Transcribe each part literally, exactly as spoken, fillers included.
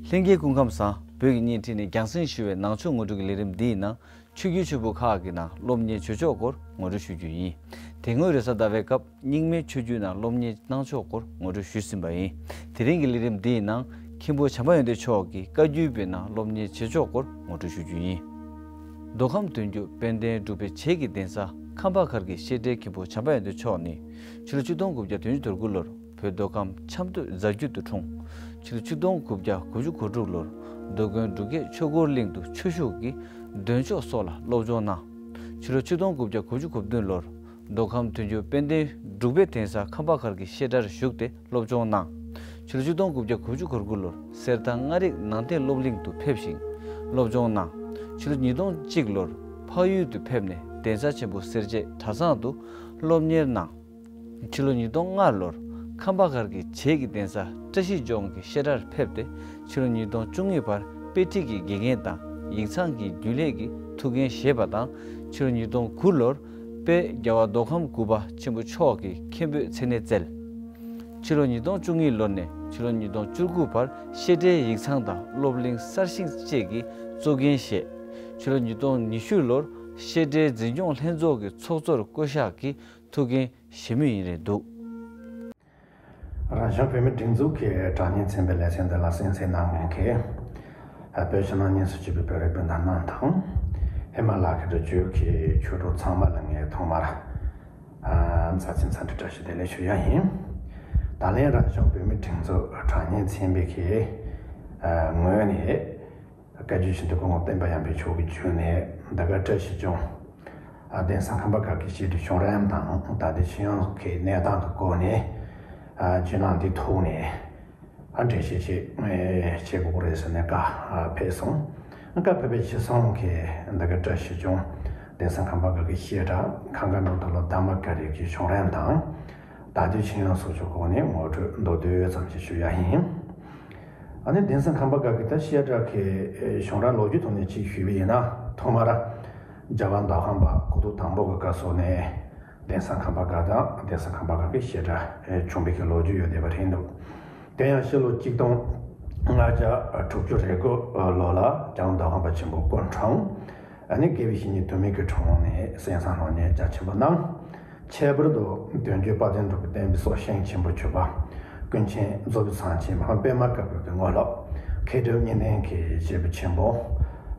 ལྷན་རྒྱས་སྐུ་ཁམས་བཟང་། བོད་ཀྱི་བརྙན་འཕྲིན་ནས་རྒྱང་སྲིང་ཞུ་བའི་ནང་ཆོས་ངོ་སྤྲོད་ཀྱི་ལས་རིམ་འདིའི་ནང་ཆོས་བརྒྱུད་ཆེན་པོ་ཁག་གི་ནང་སློབ་གཉེར་བྱེད་ཕྱོགས་སྐོར་ངོ་སྤྲོད་ཞུ་རྒྱུ་ཡིན། དེ་སྔོན་རེས་གཟའ་ཟླ་བའི་སྐབས་རྙིང་མའི་ཆོས་བརྒྱུད་ནང་སློབ་གཉེར་གནང་ཕྱོགས་སྐོར་ངོ་སྤྲོད་ཞུས་ཟིན་པ་ཡིན། དེ་རིང་གི་ལས་རིམ་འདིའི་ནང་མཁན་པོ་བྱམས་པ་ཡོན་ཏན་མཆོག་གིས་བཀའ་བརྒྱུད་པའི་ནང་སློབ་གཉེར་བྱེད་ཕྱོགས་སྐོར་ངོ་སྤྲོད་ཞུ་རྒྱུ་ཡིན། མདོ་ཁམས་དོན་གྲུབ་དཔལ་ལྡན་འབྲུག་པའི་བྱེས་ཀྱི་གདན་ས་ཁམས་པ་མཁར་གྱི་བཤད་གྲྭའི་མཁན་པོ་བྱམས་པ་ཡོན་ཏན་མཆོག་ནི་ཕྱི་ལོ་ཆིག་སྟོང་དགུ་བརྒྱ་དོན་གཅིག་དོན་དགུ་ལོར་བོད་མདོ་ཁམས་ཆབ་མདོ་རྫ་རྒྱུད་དུ་འཁྲུངས། ཕྱི་ལོ་ཆིག་སྟོང་དགུ་བརྒྱ་དགུ་བཅུ་གོ་དྲུག་ལོར་མདོ་དགོན་འབྲུག་རྒྱས་ཆོས་འཁོར་གླིང་དུ་ཆོས་ཞུགས་ཀྱིས་འདོན་ཆོག་སོགས་ལ་སློབ་སྦྱོང་གནང་། ཕྱི་ལོ་ཆིག་སྟོང་དགུ་བརྒྱ་དགུ་བཅུ་གོ་བདུན་ལོར་མདོ་ཁམས་དོན་གྲུབ་དཔལ་ལྡན་འབྲུག་པའི་གདན་ས་ཁམས་པ་མཁར་གྱི་བཤད་གྲྭར་ཞུགས་ཏེ་སློབ་སྦྱོང་གནང་། ཕྱི་ལོ་ཆིག་སྟོང་དགུ་བརྒྱ་དགུ་བཅུ་གོ་དགུ་ལོར་གསེར་ཐང་མངའ་རིས་ནང་བསྟན་སློབ་གླིང་དུ་ཕེབས་ཤིང་སློབ་སྦྱོང་གནང་། ཕྱི་ལོ་ཉིས་སྟོང་གཅིག་ལོར་འཕགས་ཡུལ་དུ་ཕེབས་ནས་གདན་ས་ཆེན་པོ་སེར་བྱེས་གྲྭ་ཚང་དུ་སློབ་གཉེར་གནང་། ཕྱི་ལོ་ཉིས་སྟོང་ལྔ་ལོར་ཁམས་པ་མཁར་གྱི་བྱེས་ཀྱི་གདན་ས་བཀྲ་ཤིས་ལྗོངས་ཀྱི་བཤད་གྲྭར་ཕེབས་ཏེ་ཕྱི་ལོ་ཉིས་སྟོང་བཅུ་གཉིས་བར་དཔེ་ཁྲིད་ཀྱི་དགེ་རྒན་དང་ཡིག་ཚང་གི་རྒྱུན་ལས་ཀྱི་ཐུགས་འགན་བཞེས་པ་དང་ཕྱི་ལོ་ཉིས་སྟོང་དགུ་ལོར་དཔལ་རྒྱལ་བ་མདོ་ཁམས་དགུ་པ་ཆེན་པོ་མཆོག་གི་མཁན་པོའི་མཚན་གནས་བསྩལ། ཕྱི་ལོ་ཉིས་སྟོང་བཅུ་གཉིས་ལོ་ནས་ཕྱི་ལོ་ཉིས་སྟོང་བཅུ་དགུ་བར་བཤད་གྲྭའི་ཡིག་ཚང་དང་སློབ་གླིང་གསར་བཞེངས་བཅས་ཀྱི་གཙོ་འགན་བཞེས། ཕྱི་ལོ་ཉིས་སྟོང་ཉི་ཤུ་ལོར་བཤད་གྲྭའི་འཛིན་སྐྱོང་ལྷན་ཚོགས་ཀྱི་ཚོགས་གཙོར་བསྐོ་གཞག་གིས་ཐུགས་འགན་བཞེས་མུས་ཡིན་རེད་འདུག། རང་གཞུང་བོད་མིའི་སྒྲིག་འཛུགས་ཀྱི་དྲ་བརྙན་ཚན་པའི་ལེ་ཚན་འདི་ལ་གསན་གཟིགས་གནང་མཁན་གྱི་བོད་ཕྱི་ནང་གཉིས་སུ་གྱེས་པའི་བོད་རིགས་སྤུན་ཟླ་རྣམས་དང་། ཧི་མ་ལ་ཡའི་རི་རྒྱུད་ཀྱི་ཆོས་གྲོགས་ཚང་མ་ལ་ངས་ཐོག་མར་མཛའ་བརྩེའི་འཚམས་འདྲི་བཀྲ་ཤིས་བདེ་ལེགས་ཞུ་ཡ་ཡིན། ད་ལན་རང་གཞུང་བོད་མིའི་སྒྲིག་འཛུགས་དྲ་བརྙན་ཚན་པའི་གི་ངོས་ནས། བཀའ་བརྒྱུད་ཆེན་མདོ་སྐུ་ངོ་སྤེན་པ་ཡངས་པའི་མཆོག་གི་བརྒྱུད་ནས་འདི་ག་བཀྲ་ཤིས་ལྗོངས་གདན་ས་ཁམས་པ་མཁར་གྱི་བཤད་གྲྭའི་བྱུང་རིམ་དང་ད་ལྟའི་ཤེས་ཡོན་གྱི་གནས་སྟངས་ཀྱི་སྐོར་ནས་རྒྱུན་ལམ་འདིའི་ཐོག་ནས་འགྲེལ་བཤད་ཅིག་བྱེད་དགོས་ཀྱི་རེད་ཟེར་ནས་བཀའ་ཕེབས་སོང་། བཀའ་ཕེབས་པའི་རྗེས་སོང་གི་འདི་ག་བཀྲ་ཤིས་ལྗོངས་གདན་ས་ཁམས་པ་མཁར་གྱི་བཤད་གྲྭ་ཁམས་དགའ་འབྲུག་རྡོ་ལོ་དྷརྨ་ཀ་ར་གི་བྱུང་རིམ་དང་ད་ལྟའི་ཤེས་ཡོན་སོགས་ཀྱི་སྐོར་ནས་ངོ་སྤྲོད་མདོར་བསྡུས་ཙམ་ཞིག་ཞུ་ཡ་ཡིན། ཨ་ནི་གདན་ས་ཁམས་པ་མཁར་གྱི་ད་བཤད་གྲྭ་གི་བྱུང་རིམ་ལོ་རྒྱུས་ཐོག་ནས་ཅིག་ཞུས་པ་ཡིན་ན། ཐོག་མར་རྒྱལ་བ་མདོ་ཁམས་པ་གོ་ཐོག་དང་པོ་གི་སྐབས་སུ་ནས་གདན་ས་ཁམས་པ་མཁར་དང་གདན་ས་ཁམས་པ་མཁར་གྱི་བཤད་གྲྭ་བྱུང་བའི་གི་ལོ་རྒྱུས་ཡོད་བསྡད་པ་རེད་འདུག། དེ་ཡང་ཕྱི་ལོ་གཅིག་སྟོང་ལྔ་བརྒྱ་དྲུག་ཅུ་རེ་དགུ་ལོ་ལ་རྒྱལ་བ་མདོ་ཁམས་པ་ཆེན་པོ་སྐུ་འཁྲུངས། ཨ་ནི་དགེ་བའི་བཤེས་གཉེན་དུ་མའི་གི་དྲུང་ནས་གསན་བསམ་ལྷུར་བསྟན་རྒྱ་ཆེན་པོ་གནང་། ཁྱད་པར་དུ་དོན་བརྒྱུད་དཔལ་ལྡན་འབྲུག་པའི་བསྟན་པའི་སྲོག་ཤིང་ཆེན་པོ་གྱུར་པ། ཀུན་མཁྱེན་རྫོགས་པའི་སངས་རྒྱས་མ་ཧཱ་པདྨ་དཀར་པོའི་གི་དངོས་སློབ། མཁས་གྲུབ་གཉིས་ལྡན་གྱི་སྐྱེས་བུ་ཆེན་པོ།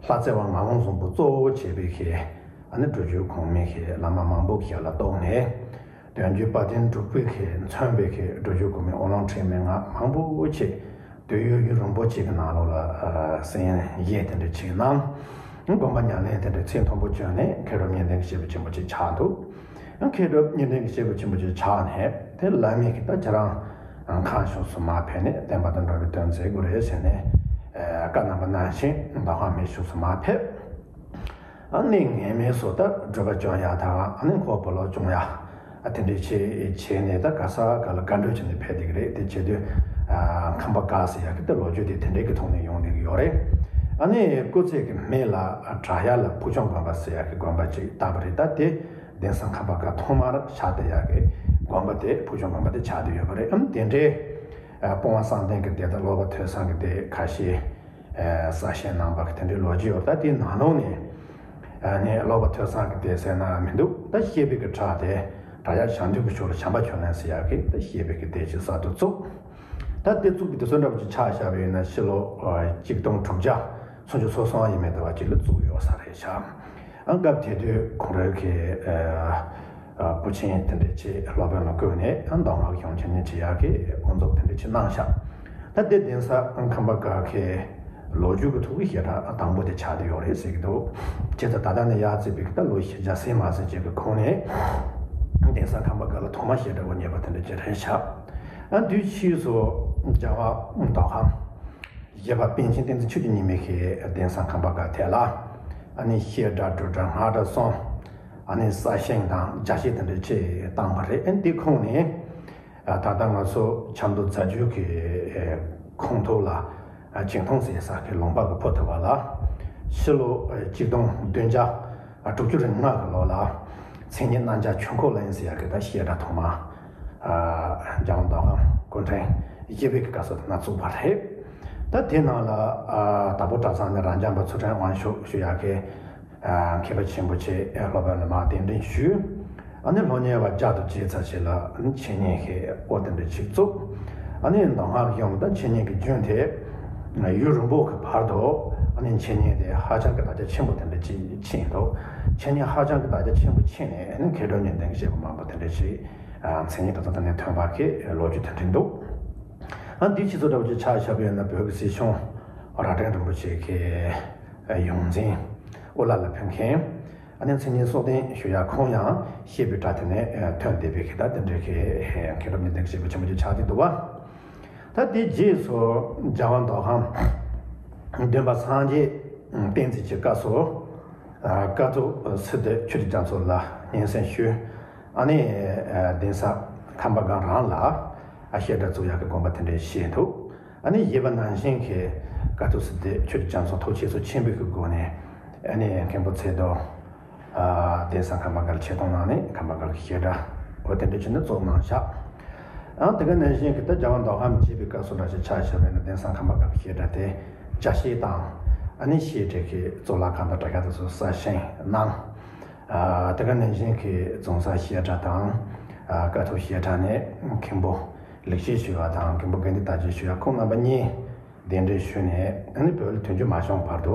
ལྷ་རྩེ་བ་ངག་དབང་བཟང་པོ་གཙོ་བོ་བྱས་པའི་གི། ཨ་ནི་སྒྲུབ་བརྒྱུད་གོང་མའི་གི་བླ་མ་མང་པོ་ཞིག་ལ་གཏོགས་ནས། དོན་བརྒྱུད་དཔལ་ལྡན་འབྲུག་པའི་གི་མཚོན་པའི་གི་སྒྲུབ་བརྒྱུད་གོང་མའི་དབུ་ལོང་ཕྲེང་མའི་སྔགས་མང་པོ་ཅིག་དུས་ཡུན་རིང་པོ་ཅིག་གི་ནང་ལོགས་ལ་གསན་བཞེས་དེ་འདྲ་ཅིག་གནང་། དགོངས་པ་ཉམས་ལེན་དེ་འདྲ་ཚད་མཐོན་པོ་བྱུང་ནས་མཁས་གྲུབ་གཉིས་ལྡན་གྱི་སྐྱེས་བུ་ཆེན་པོ་ཅིག་ཆགས་འདུག། མཁས་གྲུབ་གཉིས་ལྡན་གྱི་སྐྱེས་བུ་ཆེན་པོ་ཅིག་ཆགས་ནས་དེ་བླ་མས་གི་ད་ཁྱེད་རང་ཁམས་ཕྱོགས་སུ་མར་ཕེབས་ནས་བསྟན་པ་དང་འགྲོ་བའི་དོན་མཛད་དགོས་རེད་ཟེར་ནས་བཀའ་གནང་པ་ནང་བཞིན་མདོ་ཁམས་མི་ཕྱོགས་སུ་མར་ཕེབས། ཨ་ནི་ངེས་མེད་སོགས་ད་སྒྲུབ་པ་སྐྱོང་ཡ་དང་ཨ་ནི་འཁོར་བུ་ལོན་སྐྱོང་ཡ། ཨ་དེ་འདྲའི་བྱས་བྱས་ནས་ད་ག་ས་ག་ལ་དགའ་འགྲོ་བྱས་ནས་ཕེབས་བསྡད་ཀྱི་རེད། དེ་བྱེད་དུས་ཨ་ཁམས་པ་མཁར་ཟེར་ཡ་གི་ད་ལོ་རྒྱུས་དེ་དེ་འདྲའི་གི་ཐོག་ནས་ཡོང་བསྡད་ཀྱི་ཡོད་རེད། ཨ་ནི་སྐུ་ཚེ་གི་སྨད་ལ་བྲག་གཡབ་ལ་ཕུག་མཆོང་དགོན་པ་ཟེར་ཡ་གི་དགོན་པ་ཅིག་བཏབ་པ་རེད། ད་དེ་གདན་ས་ཁམས་པ་མཁར་ཐོག་མར་ཕྱག་བཏབ་ཡ་གི་དགོན་པ་དེ་ཕུག་མཆོང་དགོན་པ་དེ་ཆགས་བསྡད་ཡོད་པ་རེད། ཨ་ནི་དེ་འདྲའི་ཨ་སྤོང་བ་བསམ་གཏན་གྱི་སྡེ་དང་སློབ་དཔོན་ཐོས་བསམ་གྱི་སྡེ་ཁ་ཤས། ཨ་གསར་བཞེངས་གནང་བ་གི་དེ་འདྲའི་ལོ་རྒྱུས་ཡོད་རེད། ད་དེའི་ནང་ལོགས་ནས་ཨ་ནི་སློབ་དཔོན་ཐོས་བསམ་གྱི་སྡེ་ཟེར་ན་མི་འདུག། ད་བཤད་པའི་གི་གྲས་དེ་བྲག་གཡབ་ཞང་འདུས་ཀྱི་ཕྱོགས་ལ་བྱམས་པ་ཁྱོད་ལན་ཟེར་ཡག་གི་ད་བཤད་པའི་གི་སྡེ་ཅིག་གསར་དུ་བཙུགས། ད་དེ་བཙུགས་པའི་དུས་ཚོད་འདྲ་པོ་ཅིག་ཆ་བཞག་པ་ཡིན་ན་ཕྱི་ལོ་ཨ་གཅིག་སྟོང་དྲུག་བརྒྱ་སུམ་ཅུ་སོ་གསུམ་ཡས་མས་ཟླ་བ་གཅིག་ལ་བཙུགས་ཡོད་ས་རེད་ཤག། ཨ་སྐབས་དེ་དུས་ཁོང་རང་གི་ཨ་ཨ་བུ་ཆེན་དེ་འདྲ་ཅིག་སློབ་དཔོན་ལ་བསྐོས་ནས་ཨ་མདོ་སྔགས་གཞུང་ཆེན་ནས་བྲིས་ཡག་གི་དབུ་འཛུགས་དེ་འདྲ་ཅིག་གནང་ཤག། ད་དེ་གདན་ས་ཨ་ཁམས་པ་མཁར་གྱི་ལོ་རྒྱུས་ཀྱི་ཐོག་གི་བཤད་གྲྭ་དང་པོ་དེ་ཆགས་བསྡད་ཡོད་རེད་ཟེར་གྱི་འདུག། བྱས་ཙང་ད་ལྟ་ནས་ཡར་བརྩིས་པའི་ད་ལོ་བཞི་བརྒྱ་ཟིན་མ་ཟིན་ཅིག་གི་གོང་ནས་གདན་ས་ཁམས་པ་མཁར་ལ་ཐོག་མ་བཤད་གྲྭ་དབུ་བརྙེས་པ་དེ་འདྲ་ཅིག་རེད་ཤག། ཨ་དུས་ཕྱིས་སུ་རྒྱལ་བ་མདོ་ཁམས་བཞི་པ་པཎ་ཆེན་བསྟན་འཛིན་ཆོས་ཀྱི་ཉི་མ་གིས་གདན་ས་ཁམས་པ་མཁར་དེ་ལ་ཨ་ནི་བཤད་གྲྭ་སྒྲུབ་གྲྭ་སྔགས་གྲྭ་གསུམ། ཨ་ནི་གསར་བཞེངས་དང་རྒྱ་བཤད་དེ་འདྲ་ཅིག་བཏང་བ་རེད། ཨ་ནི་དེ་ཁོངས་ནས་ཨ་ད་ལྟ་ང་ཚོ་ཆབ་མདོ་རྫ་རྒྱུད་ཀྱི་ཨེ་ཁོངས་གཏོགས་ལ་ཨ་ཆིང་ཐུང་ཟེར་ས་གི་ལུང་པ་གི་ཕོ་ཐུ་བ་ལ་ཕྱི་ལོ་ཨེ་གཅིག་སྟོང་བདུན་བརྒྱ་ཨ་དྲུག་ཅུ་རེ་ལྔ་གི་ལོ་ལ་མཚན་ཉིད་རྣམ་རྒྱལ་ཆོས་འཁོར་གླིང་ཟེར་ཡ་གི་ད་བཤད་གྲྭ་ཐོག་མ་ཨ་རྒྱལ་བ་མདོ་ཁམས་སྐུ་ཕྲེང་བཞི་པའི་གི་སྐབས་སུ་ད་ན་བཙུགས་པ་རེད། ད་དེ་ནང་ལ་ཨ་དྭགས་པོ་གྲྭ་ཚང་ནས་རབ་འབྱམས་པ་ཚུལ་ཁྲིམས་དབང་ཕྱུག་ཞུ་ཡག་གི་ཨ་མཁན་པོ་ཆེན་པོ་ཆེ་སློབ་དཔོན་ལ་མར་གདན་འདྲེན་ཞུས། ཨ་ནི་སློབ་གཉེར་བ་བསྐྱར་དུ་བྱས་ཚར་རྗེས་ལ་ཨ་ནི་འཆད་ཉན་གྱི་དབུ་དེ་འདྲ་ཅིག་བཙུགས། ཨ་ནི་མདོ་སྔགས་ཀྱི་ཡོངས་ལ་འཆད་ཉན་གྱི་རྒྱུན་དེ་ཡུན་རིང་པོ་གི་བར་དུ་ཨ་ནི་འཆད་ཉན་དེ་ཧ་ཅང་གི་དར་ཁྱབ་ཆེན་པོ་དེ་འདྲ་ཅིག་ཕྱིན་འདུག་འཆད་ཉན་ཧ་ཅང་གི་དར་ཁྱབ་ཆེན་པོ་ཕྱིན་ནས་ཨ་ནི་མཁས་གྲུབ་གཉིས་ལྡན་གྱི་བཤད་པ་མང་པོ་དེ་འདྲ་ཅིག་མཚན་ཉིད་དང་ཚོགས་དང་ནས་ཐོན་པ་གི་ལོ་རྒྱུས་དེ་འདྲ་འདུག་ཨ་འདི་ཕྱི་ཚོ་འདྲ་བོ་ཅིག་ཆ་བཞག་པ་ཡིན་ན་བོད་ཀྱི་སྲིད་སྐྱོང་རྭ་སྒྲེང་རིན་པོ་ཆེ་གི་ཡོངས་འཛིན་དབུ་བླ་ལ་ཕེབས་མཁན། ཨ་ནི་མཚན་ཉིད་སྲོག་ལྡན་ཞུ་ཡ་ཁོང་ཡང་བཤད་པའི་གྲྭ་དེ་ནས་ཐོན་བསྡད་པའི་གི་ད་དེ་འདྲའི་གི་མཁས་གྲུབ་གཉིས་ལྡན་གྱི་བཤད་པ་ཆེན་པོ་ཅིག་ཆགས་བསྡད་འདུག་བ། ད་དེ་རྗེས་སུ་རྒྱལ་བ་མདོ་ཁམས་སྟོན་པ་སངས་རྒྱས་བསྟན་འཛིན་གྱི་སྐབས་སུ་དཀའ་ཐུབ་སིལ་སྡེ་ཆོས་ཀྱི་རྒྱ་མཚོ་ལ་སྙན་སེང་ཞུས། ཨ་ནི་གདན་ས་ཁམས་པ་སྒར་རང་ལ་བཤད་གྲྭ་བཙུགས་ཡག་གི་དགོངས་པ་དེ་འདྲ་བཞེས་འདུག་ཨ་ནི་གཞན་པ་ནང་བཞིན་གྱི་དཀའ་ཐུབ་སིལ་སྡེ་ཆོས་ཀྱི་རྒྱ་མཚོ་ཐུགས་རྗེ་ཆེན་པོའི་གི་སྒོ་ནས་ཨ་ནི་མཁན་པོ་ཚེ་རྡོ་གདན་ས་ཁམས་པ་སྒར་ཆེད་གཏོང་གནང་ནས་ཁམས་པ་སྒར་གྱི་བཤད་གྲྭ་འོ་དེ་འདྲ་བྱས་ནས་བཙུགས་གནང་ཤག་ཨང་དེ་ག་ནང་བཞིན་གྱི་ད་རྒྱལ་བ་མདོ་ཁམས་མཇལ་བའི་སྐབས་སུ་འདྲ་ཞིག་ཆ་བཞག་པ་ཡིན་ན་གདན་ས་ཁམས་པ་སྒར་གྱི་བཤད་གྲྭ་དེ་བཅའ་བཞེས་དང་ཨ་ནི་བཤད་གྲྭའི་གི་གཙུག་ལག་ཁང་དང་འདྲ་ཁ་དེ་ཚོ་གསར་བཞེངས་གནང་། དེ་ག་ནང་བཞིན་གྱི་རྫོང་སར་བཤད་གྲྭ་དང་དཀའ་ཐུབ་བཤད་གྲྭ་ནས་མཁན་པོ་ལེགས་བཤད་ཞུ་བ་དང་མཁན་པོ་དགའ་ལྡན་དར་རྒྱས་ཞུ་བ་ཁོང་རྣམ་པ་གཉིས་གདན་འདྲེན་ཞུས་ནས་ཨ་ནི་བོད་ལ་དོན་རྒྱུ་མ་བྱུང་བར་དུ་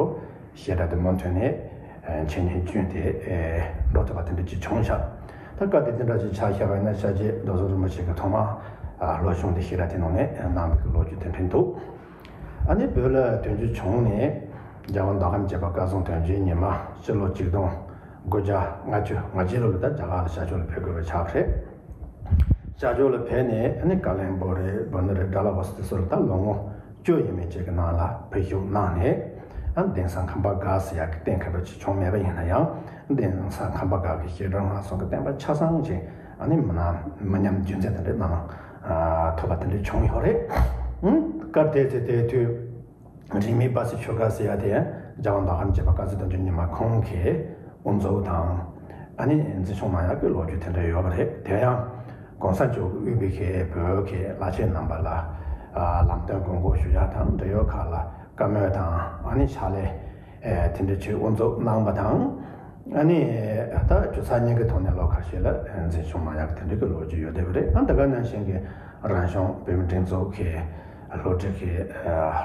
བཤད་གྲྭ་དེ་མུ་མཐུད་ནས་འཆད་ཉན་རྒྱུན་དེ་འགྲོ་ཐུབ་པ་དེ་འདྲ་ཅིག་བྱུང་ཤག་ད་སྐབས་དེ་དེ་འདྲ་ཅིག་ཆགས་བཞག་པ་ཡིན་ན་ཤར་རྗེ་རྡོ་རྗེ་རིན་པོ་ཆེ་གིས་ཐོག་མར་སློབ་སྦྱོང་དེ་བཤད་གྲྭ་དེ་ནང་ནས་གནང་བའི་ལོ་རྒྱུས་དེ་འདྲ་འདུག་ཨ་ནི་བོད་ལ་དོན་རྒྱུ་བྱུང་ནས་རྒྱལ་བ་མདོ་ཁམས་མཇལ་བ་སྐལ་བཟང་དོན་གྱི་ཉི་མ་སྤྱི་ལོ་ཆིག་སྟོང་དགུ་བརྒྱ་ལྔ་བཅུ་ང་གཅིག་ལོ་ལ་ད་རྒྱ་གར་ལ་ཤར་ཕྱོགས་ལ་ཕེབས་དགོས་པ་ཆགས་པ་རེད། ཤར་ཕྱོགས་ལ་ཕེབས་ནས་ཨ་ནི་ཀ་ལོན་སྦུག་རེད་བྷོ་ནི་རེད་ཌལ་ཧོ་སི་དེ་ཚོ་ལ་ད་ལོ་ངོ་བཅུ་ཡས་མས་ཅིག་གི་ནང་ལ་བཞུགས་གནང་ནས་ཨ་ནི་གདན་ས་ཁམས་པ་སྒར་ཟེར་ཡག་གི་གཏན་འཁེལ་བ་ཅིག་བྱུང་མེད་པ་ཡིན་ན་ཡང་གདན་ས་ཁམས་པ་སྒར་གྱི་བཤད་གྲྭ་སྔགས་གསུམ་གྱི་བསྟན་པ་ཆ་ཚང་ཅིག་ཨ་ནི་མི་ནམ་མི་ཉམས་རྒྱུན་འཛིན་དེ་འདྲ་གནང་ཐུབ་པ་དེ་འདྲ་བྱུང་ཡོད་རེད། ཨང་སྐབས་དེ་ཚེ་དེ་དུས་རིས་མེད་པ་སི་ཆོས་སྒར་ཟེར་ཡ་དེ་རྒྱལ་བ་མདོ་ཁམས་མཇལ་བ་སྐལ་བཟང་དོན་གྱི་ཉི་མ་ཁོང་གིས་དབུ་འཛུགས་དང་ཨ་ནི་འཛིན་སྐྱོང་གནང་ཡག་གི་ལོ་རྒྱུས་དེ་འདྲ་ཡོད་པ་རེད། དེ་ཡང་གོང་ས་མཆོག་གིས་དབུས་པའི་གི་བོད་ཀྱི་བླ་ཆེན་རྣམ་པ་ལ་ལམ་སྟོན་དགོངས་སྐོར་ཞུ་ཡག་དང་འབྲེལ་ཡོད་ཁག་ལ་བཀའ་མོལ་དང་ཨ་ནི་ཕྱག་ལས་དེ་འདྲ་ཅིག་དབུ་འཛུགས་གནང་བ་དང་། ཨ་ནི་ད་ཅུང་ཚ་ཉིན་གྱི་ཐོག་ནས་ལོ་ཁ་ཤས་ལ་འཛིན་སྐྱོང་མ་ཡག་དེ་འདྲ་གི་ལོ་རྒྱུས་ཡོད་བསྡད་པ་རེད། ཨ་ད་ག་ནང་བཞིན་གྱི་རང་གཞུང་བོད་མིའི་སྒྲིག་འཛུགས་ཀྱི་སློབ་ཁྲིད་ཀྱི་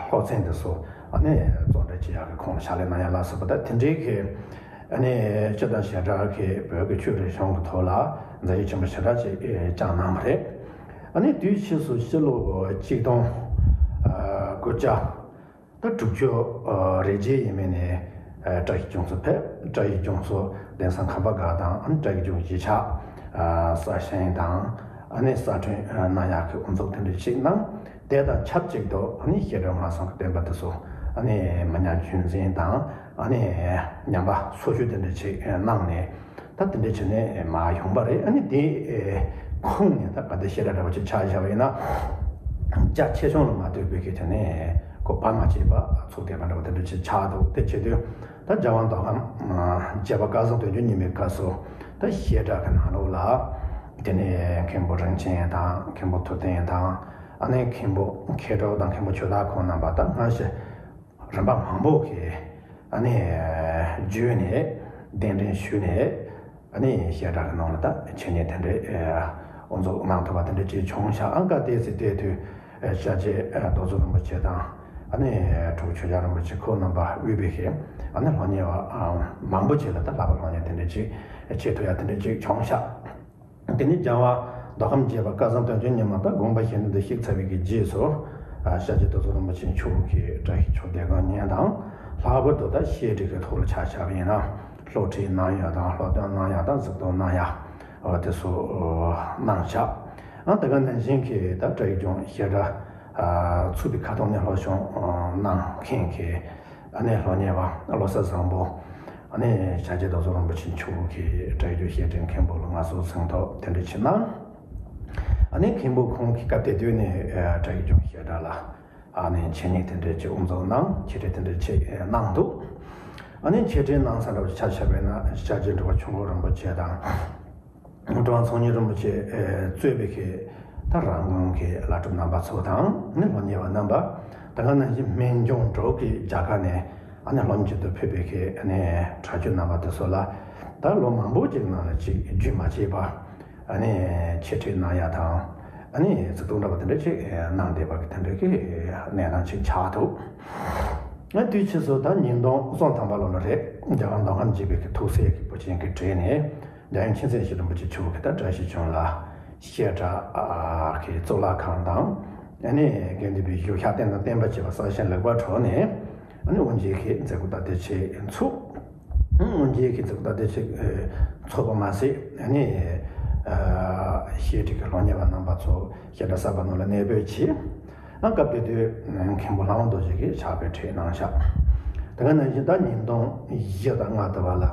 སློབ་ཚན་དེ་ཚོ་ཨ་ནི་གཙོ་འདྲ་བྱེད་ཡག་གི་ཁོང་ལ་ཕྱག་ལས་གནང་ཡག་ལ་སོགས་པ་ད་དེ་འདྲའི་གི་ཨ་ནི་སྤྱི་དང་བྱེ་བྲག་གི་བོད་ཀྱི་ཆོས་རིག་གཞུང་གི་ཐོག་ལ་མཛད་རྗེས་ཆེན་པོ་ཞེ་དྲག་ཅིག་བསྐྱངས་གནང་བ་རེད། ཨ་ནི་དུས་ཕྱིས་སུ་ཕྱི་ལོ་གཅིག་སྟོང་དགུ་བརྒྱ། ད་དྲུག་ཅུ་རེ་བརྒྱད་ཡས་མས་ནས་བཀྲ་ཤིས་ལྗོངས་སུ་ཕེབས། བཀྲ་ཤིས་ལྗོངས་སུ་གདན་ས་ཁམས་པ་སྒར་དང་ཨ་ནི་བཀྲ་ཤིས་ལྗོངས་གཞིས་ཆགས་གསར་བཞེངས་དང་ཨ་ནི་གསར་སྐྲུན་གནང་ཡག་གི་དབུ་འཛུགས་དེ་འདྲ་ཞིག་གནང་། དེ་དང་ཆབས་ཅིག་ཏུ་ཨ་ནི་བཤད་གྲྭ་སྔགས་གསུམ་གྱི་བསྟན་པ་དེ་ཚོ་ཨ་ནི་མི་ཉམས་རྒྱུན་འཛིན་དང་ཨ་ནི་ཉམས་པ་སོར་ཆུད་དེ་འདྲ་ཞིག་གནང་ནས། ད་དེ་འདྲ་བྱས་ནས་མར་ཡོང་པ་རེད། ཨ་ནི་དེ་ཁུངས་ནས་ད་ག་འདི་བཤད་གྲྭ་འདྲ་བོ་ཅིག་ཆ་བཞག་པ་ཡིན་ན། རྒྱ་ཆེ་ཆུང་ལ་མ་ལྟོས་པའི་གི་དེ་ནས་ཁོ་བར་མ་ཆད་པ་ཚུགས་བསྡད་པ་འདྲ་བོ་དེ་འདྲ་ཅིག་ཆགས་འདུག་དེ་བྱེད་དུས་ད་རྒྱལ་བ་མདོ་ཁམས་མཇལ་བ་སྐལ་བཟང་དོན་གྱི་ཉི་མའི་སྐབས་སུ་ད་བཤད་གྲྭ་གི་ནང་ལོགས་ལ་དེ་ནས་མཁན་པོ་རིན་ཆེན་དང་མཁན་པོ་ཐུབ་བསྟན་དང་ཨ་ནི་མཁན་པོ་མཁས་གྲུབ་དང་མཁན་པོ་ཆོས་བདག་ཁོང་རྣམ་པ་ད་སྔ་ཕྱི་རིམ་པ་མང་པོ་གིས་ཨ་ནི་བརྒྱུད་ནས་གདན་འདྲེན་ཞུས་ནས་ཨ་ནི་བཤད་གྲྭ་གི་ནང་ལ་ད་འཆད་ཉན་དེ་འདྲའི་དབུ་འཛུགས་གནང་ཐུབ་པ་དེ་འདྲ་ཅིག་བྱུང་ཤག་ཨང་སྐབས་དེ་ཚེ་དེ་དུས་ཤར་རྗེ་རྡོ་རྗེ་རིན་པོ་ཆེ་དང་ཨ་ནི་དྲུག་ཆོས་རྒྱལ་རིན་པོ་ཆེ་ཁོང་རྣམ་པ་དབུས་པའི་གི་ཨ་ནི་སློབ་གཉེར་བ་མང་པོ་ཅིག་ལ་ད་བསླབ་པ་སློབ་གཉེར་དེ་འདྲ་ཅིག་བྱེད་ཐུབ་ཡག་དེ་འདྲ་ཅིག་བྱུང་ཤག་དེ་ནས་རྒྱལ་བ་མདོ་ཁམས་མཇལ་བ་སྐལ་བཟང་དོན་གྱི་ཉི་མ་དང་དགོངས་པ་བཞེས་གནང་དུ་གཤེགས་ཚར་བའི་གི་རྗེས་སུ། ཨ་ཤར་རྗེ་རྡོ་རྗེ་རིན་པོ་ཆེ་མཆོག་གིས་བཀྲ་ཤིས་ཆོས་སྡེ་དགོན་གཉིས་དང་། ལྷག་པར་དུ་ད་བཤད་གྲྭ་གི་ཐོག་ལ་ཆ་བཞག་པ་ཡིན་ན། སློབ་ཁྲིད་གནང་ཡག་དང་སློབ་སྟོན་གནང་ཡག་དང་གཟིགས་རྟོག་གནང་ཡག་འོ་དེ་ཚོ་གནང་ཤག་ཨ་ད་ག་ནང་བཞིན་གྱི་ད་བཀྲ་ཤིས་ལྗོངས་བཤད་གྲྭ་ཚུགས་པའི་ཁ་ཐོག་ནས་སློབ་སྦྱོང་གནང་མཁན་གྱི། ཨ་ནི་སློབ་གཉེར་བ་བློ་བཟང་བཟང་པོ། ཨ་ནི་ཤར་རྗེ་རྡོ་རྗེ་རིན་པོ་ཆེ་མཆོག་གིས་བཀྲ་ཤིས་བཤད་གྲྭའི་མཁན་པོ་ལ་མངའ་གསོལ་གཟེངས་རྟགས་དེ་འདྲ་ཅིག་གནང་། ཨ་ནི་མཁན་པོ་ཁོང་གིས་སྐབས་དེ་དུས་ནས་བཀྲ་ཤིས་ལྗོངས་བཤད་གྲྭ་ལ་ཨ་ནི་འཆད་ཉན་དེ་འདྲ་ཅིག་དབུ་འཛུགས་གནང་། འཆད་ཁྲིད་དེ་འདྲ་ཅིག་གནང་འདུག་ཨ་ནི་འཆད་ཁྲིད་གནང་ས་འདྲ་བོ་ཆ་བཞག་པ་ཡིན་ན་ཤར་རྗེ་འབྲུག་པ་ཆོས་འཁོར་རིན་པོ་ཆེ་དང་། གྲུབ་དབང་ཚོགས་གཉིས་རིན་པོ་ཆེ་གཙོས་པའི་གི་ད་རང་དགོན་གྱི་བླ་སྒྲུབ་རྣམ་པ་ཚོ་དང་ནི་སློབ་གཉེར་བ་རྣམ་པ་ད་ ད་ག་ནང་བཞིན་སྨན་ལྗོངས་འབྲུག་གི་རྒྱ་གར་ནས་ཨ་ནི་སློབ་གཉེར་དུ་ཕེབས་པའི་གི་ཨ་ནི་གྲྭ་བརྒྱུད་རྣམ་པ་དེ་ཚོ་ལ་ད་ལོ་མང་པོ་ཅིག་ནང་ལ་ཅིག་རྒྱུན་མ་ཆད་པ་ཨ་ནི་འཆད་ཁྲིད་གནང་ཡ་དང་ཨ་ནི་ཚིག་ཐོ་འདྲ་པོ་དེ་འདྲ་ཅིག་གནང་བསྡད་པ་གི་དེ་འདྲ་གི་གནས་སྟངས་ཅིག་ཆགས་འདུག་ཨ་དུས་ཕྱིས་སུ་ད་ཉིས་སྟོང་སོ་ཐམ་པ་ལོ་ལ་རེད། རྒྱ་གར་མདོ་ཁམས་སྦྱིས་པའི་གི་ཐུགས་སྲས་ཀྱི་བུ་ཆེན་གྱི་གྲས་ནས་རྒྱལ་ཡུམ་ཆེ་མཚན་ཞེ་རིན་པོ་ཆེ་མཆོག་གིས་ད་བཀྲ་ཤིས་ལྗོངས་ལ་བཤད་གྲྭ་གི་གཙུག་ལག་ཁང་དང་། ཨ་ནི་དགེ་འདུན་པའི་བཞུགས་ཤག་རྟེན་དང་བརྟེན་པ་བཅས་པ་གསར་བཞེངས་ལེགས་པར་གྲུབ་ནས། ཨ་ནི་དབུ་འབྱེད་ཀྱི་མཛད་སྒོ་ད་ལྟའི་ཆེད་ཚུགས། དབུ་འབྱེད་ཀྱི་མཛད་སྒོ་ད་ལྟའི་ཆེད་ཚུགས་པ་མ་ཟད། ཨ་ནི་བཤད་ཁྲིད་ཀྱི་སློབ་གཉེར་བ་རྣམ་པ་ཚོ་བཤད་གྲྭ་གསར་པ་ནང་ལ་གནས་སྤོས་བྱས། ཨ་སྐབས་དེ་དུས་མཁན་པོ་ལྷ་དབང་རྡོ་རྗེ་གིས་ཕྱག་དཔེ་ཁྲིད་གནང་ཤག་དེ་ག་ནང་བཞིན་ད་ཉིས་སྟོང་བཞི་དང་ལྔ་དུ་བ་ལ་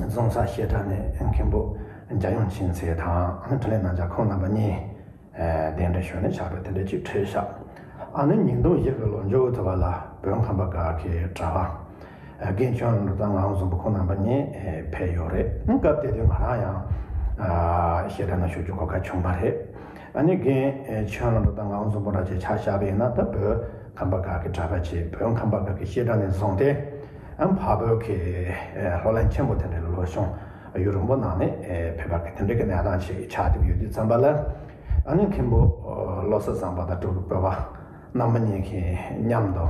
རྫོང་སར་བཤད་གྲྭ་ནས་མཁན་པོ་རྒྱལ་ཡུམ་ཆེ་མཚན་དང་ཨ་ནི་འཕྲིན་ལས་རྣམ་རྒྱལ་ཁོང་རྣམ་པ་གཉིས་གདན་འདྲེན་ཞུས་ནས་ཕྱག་དཔེ་དེ་འདྲ་ཅིག་ཁྲིད་ཤག་ཨ་ནི་ཉིས་སྟོང་བཞི་གི་ལོ་མཇུག་དུ་བ་ལ་བོད་ཁམས་པ་སྒར་གྱི་གྲྭ་པ་རྒན་ཆོས་ལམ་རི་དྭགས་ངག་དབང་བཟང་པོ་ཁོང་རྣམ་པ་གཉིས་ཕེབས་ཡོད་རེད། སྐབས་དེ་དུས་ང་རང་ཡང་བཤད་གྲྭ་ནང་ཞུགས་རྒྱུ་གོ་སྐབས་བྱུང་བ་རེད། ཨ་ནི་རྒན་ཆོས་ལམ་རི་དྭགས་ངག་དབང་བཟང་པོ་འདྲ་ཅིག་ཆ་བཞག་པ་ཡིན་ན་ད་བོད་ཁམས་པ་སྒར་གྱི་གྲྭ་པ་ཅིག་བོད་ཁམས་པ་སྒར་གྱི་བཤད་གྲྭ་ནས་བཟུང་སྟེ་ཨ་འཕགས་བོད་ཀྱི་སློབ་གླིང་ཆེན་པོ་དེ་འདྲའི་སློབ་སྦྱོང་ཡུན་རིང་པོ་གནང་ནས་ཕེབས་པ་གི་དེ་འདྲའི་གི་གནས་སྟངས་ཤིག་ཆགས་བསྡད་ཡོད་དུས་ཙམ་པ་ལ། ཨ་ནི་མཁན་པོ་བློ་བཟང་བཟང་པོ་དང་སྤྲུལ་སྐུ་སྤོབས་པ་རྣམ་པ་གཉིས་ཀྱིས་མཉམ་དུ་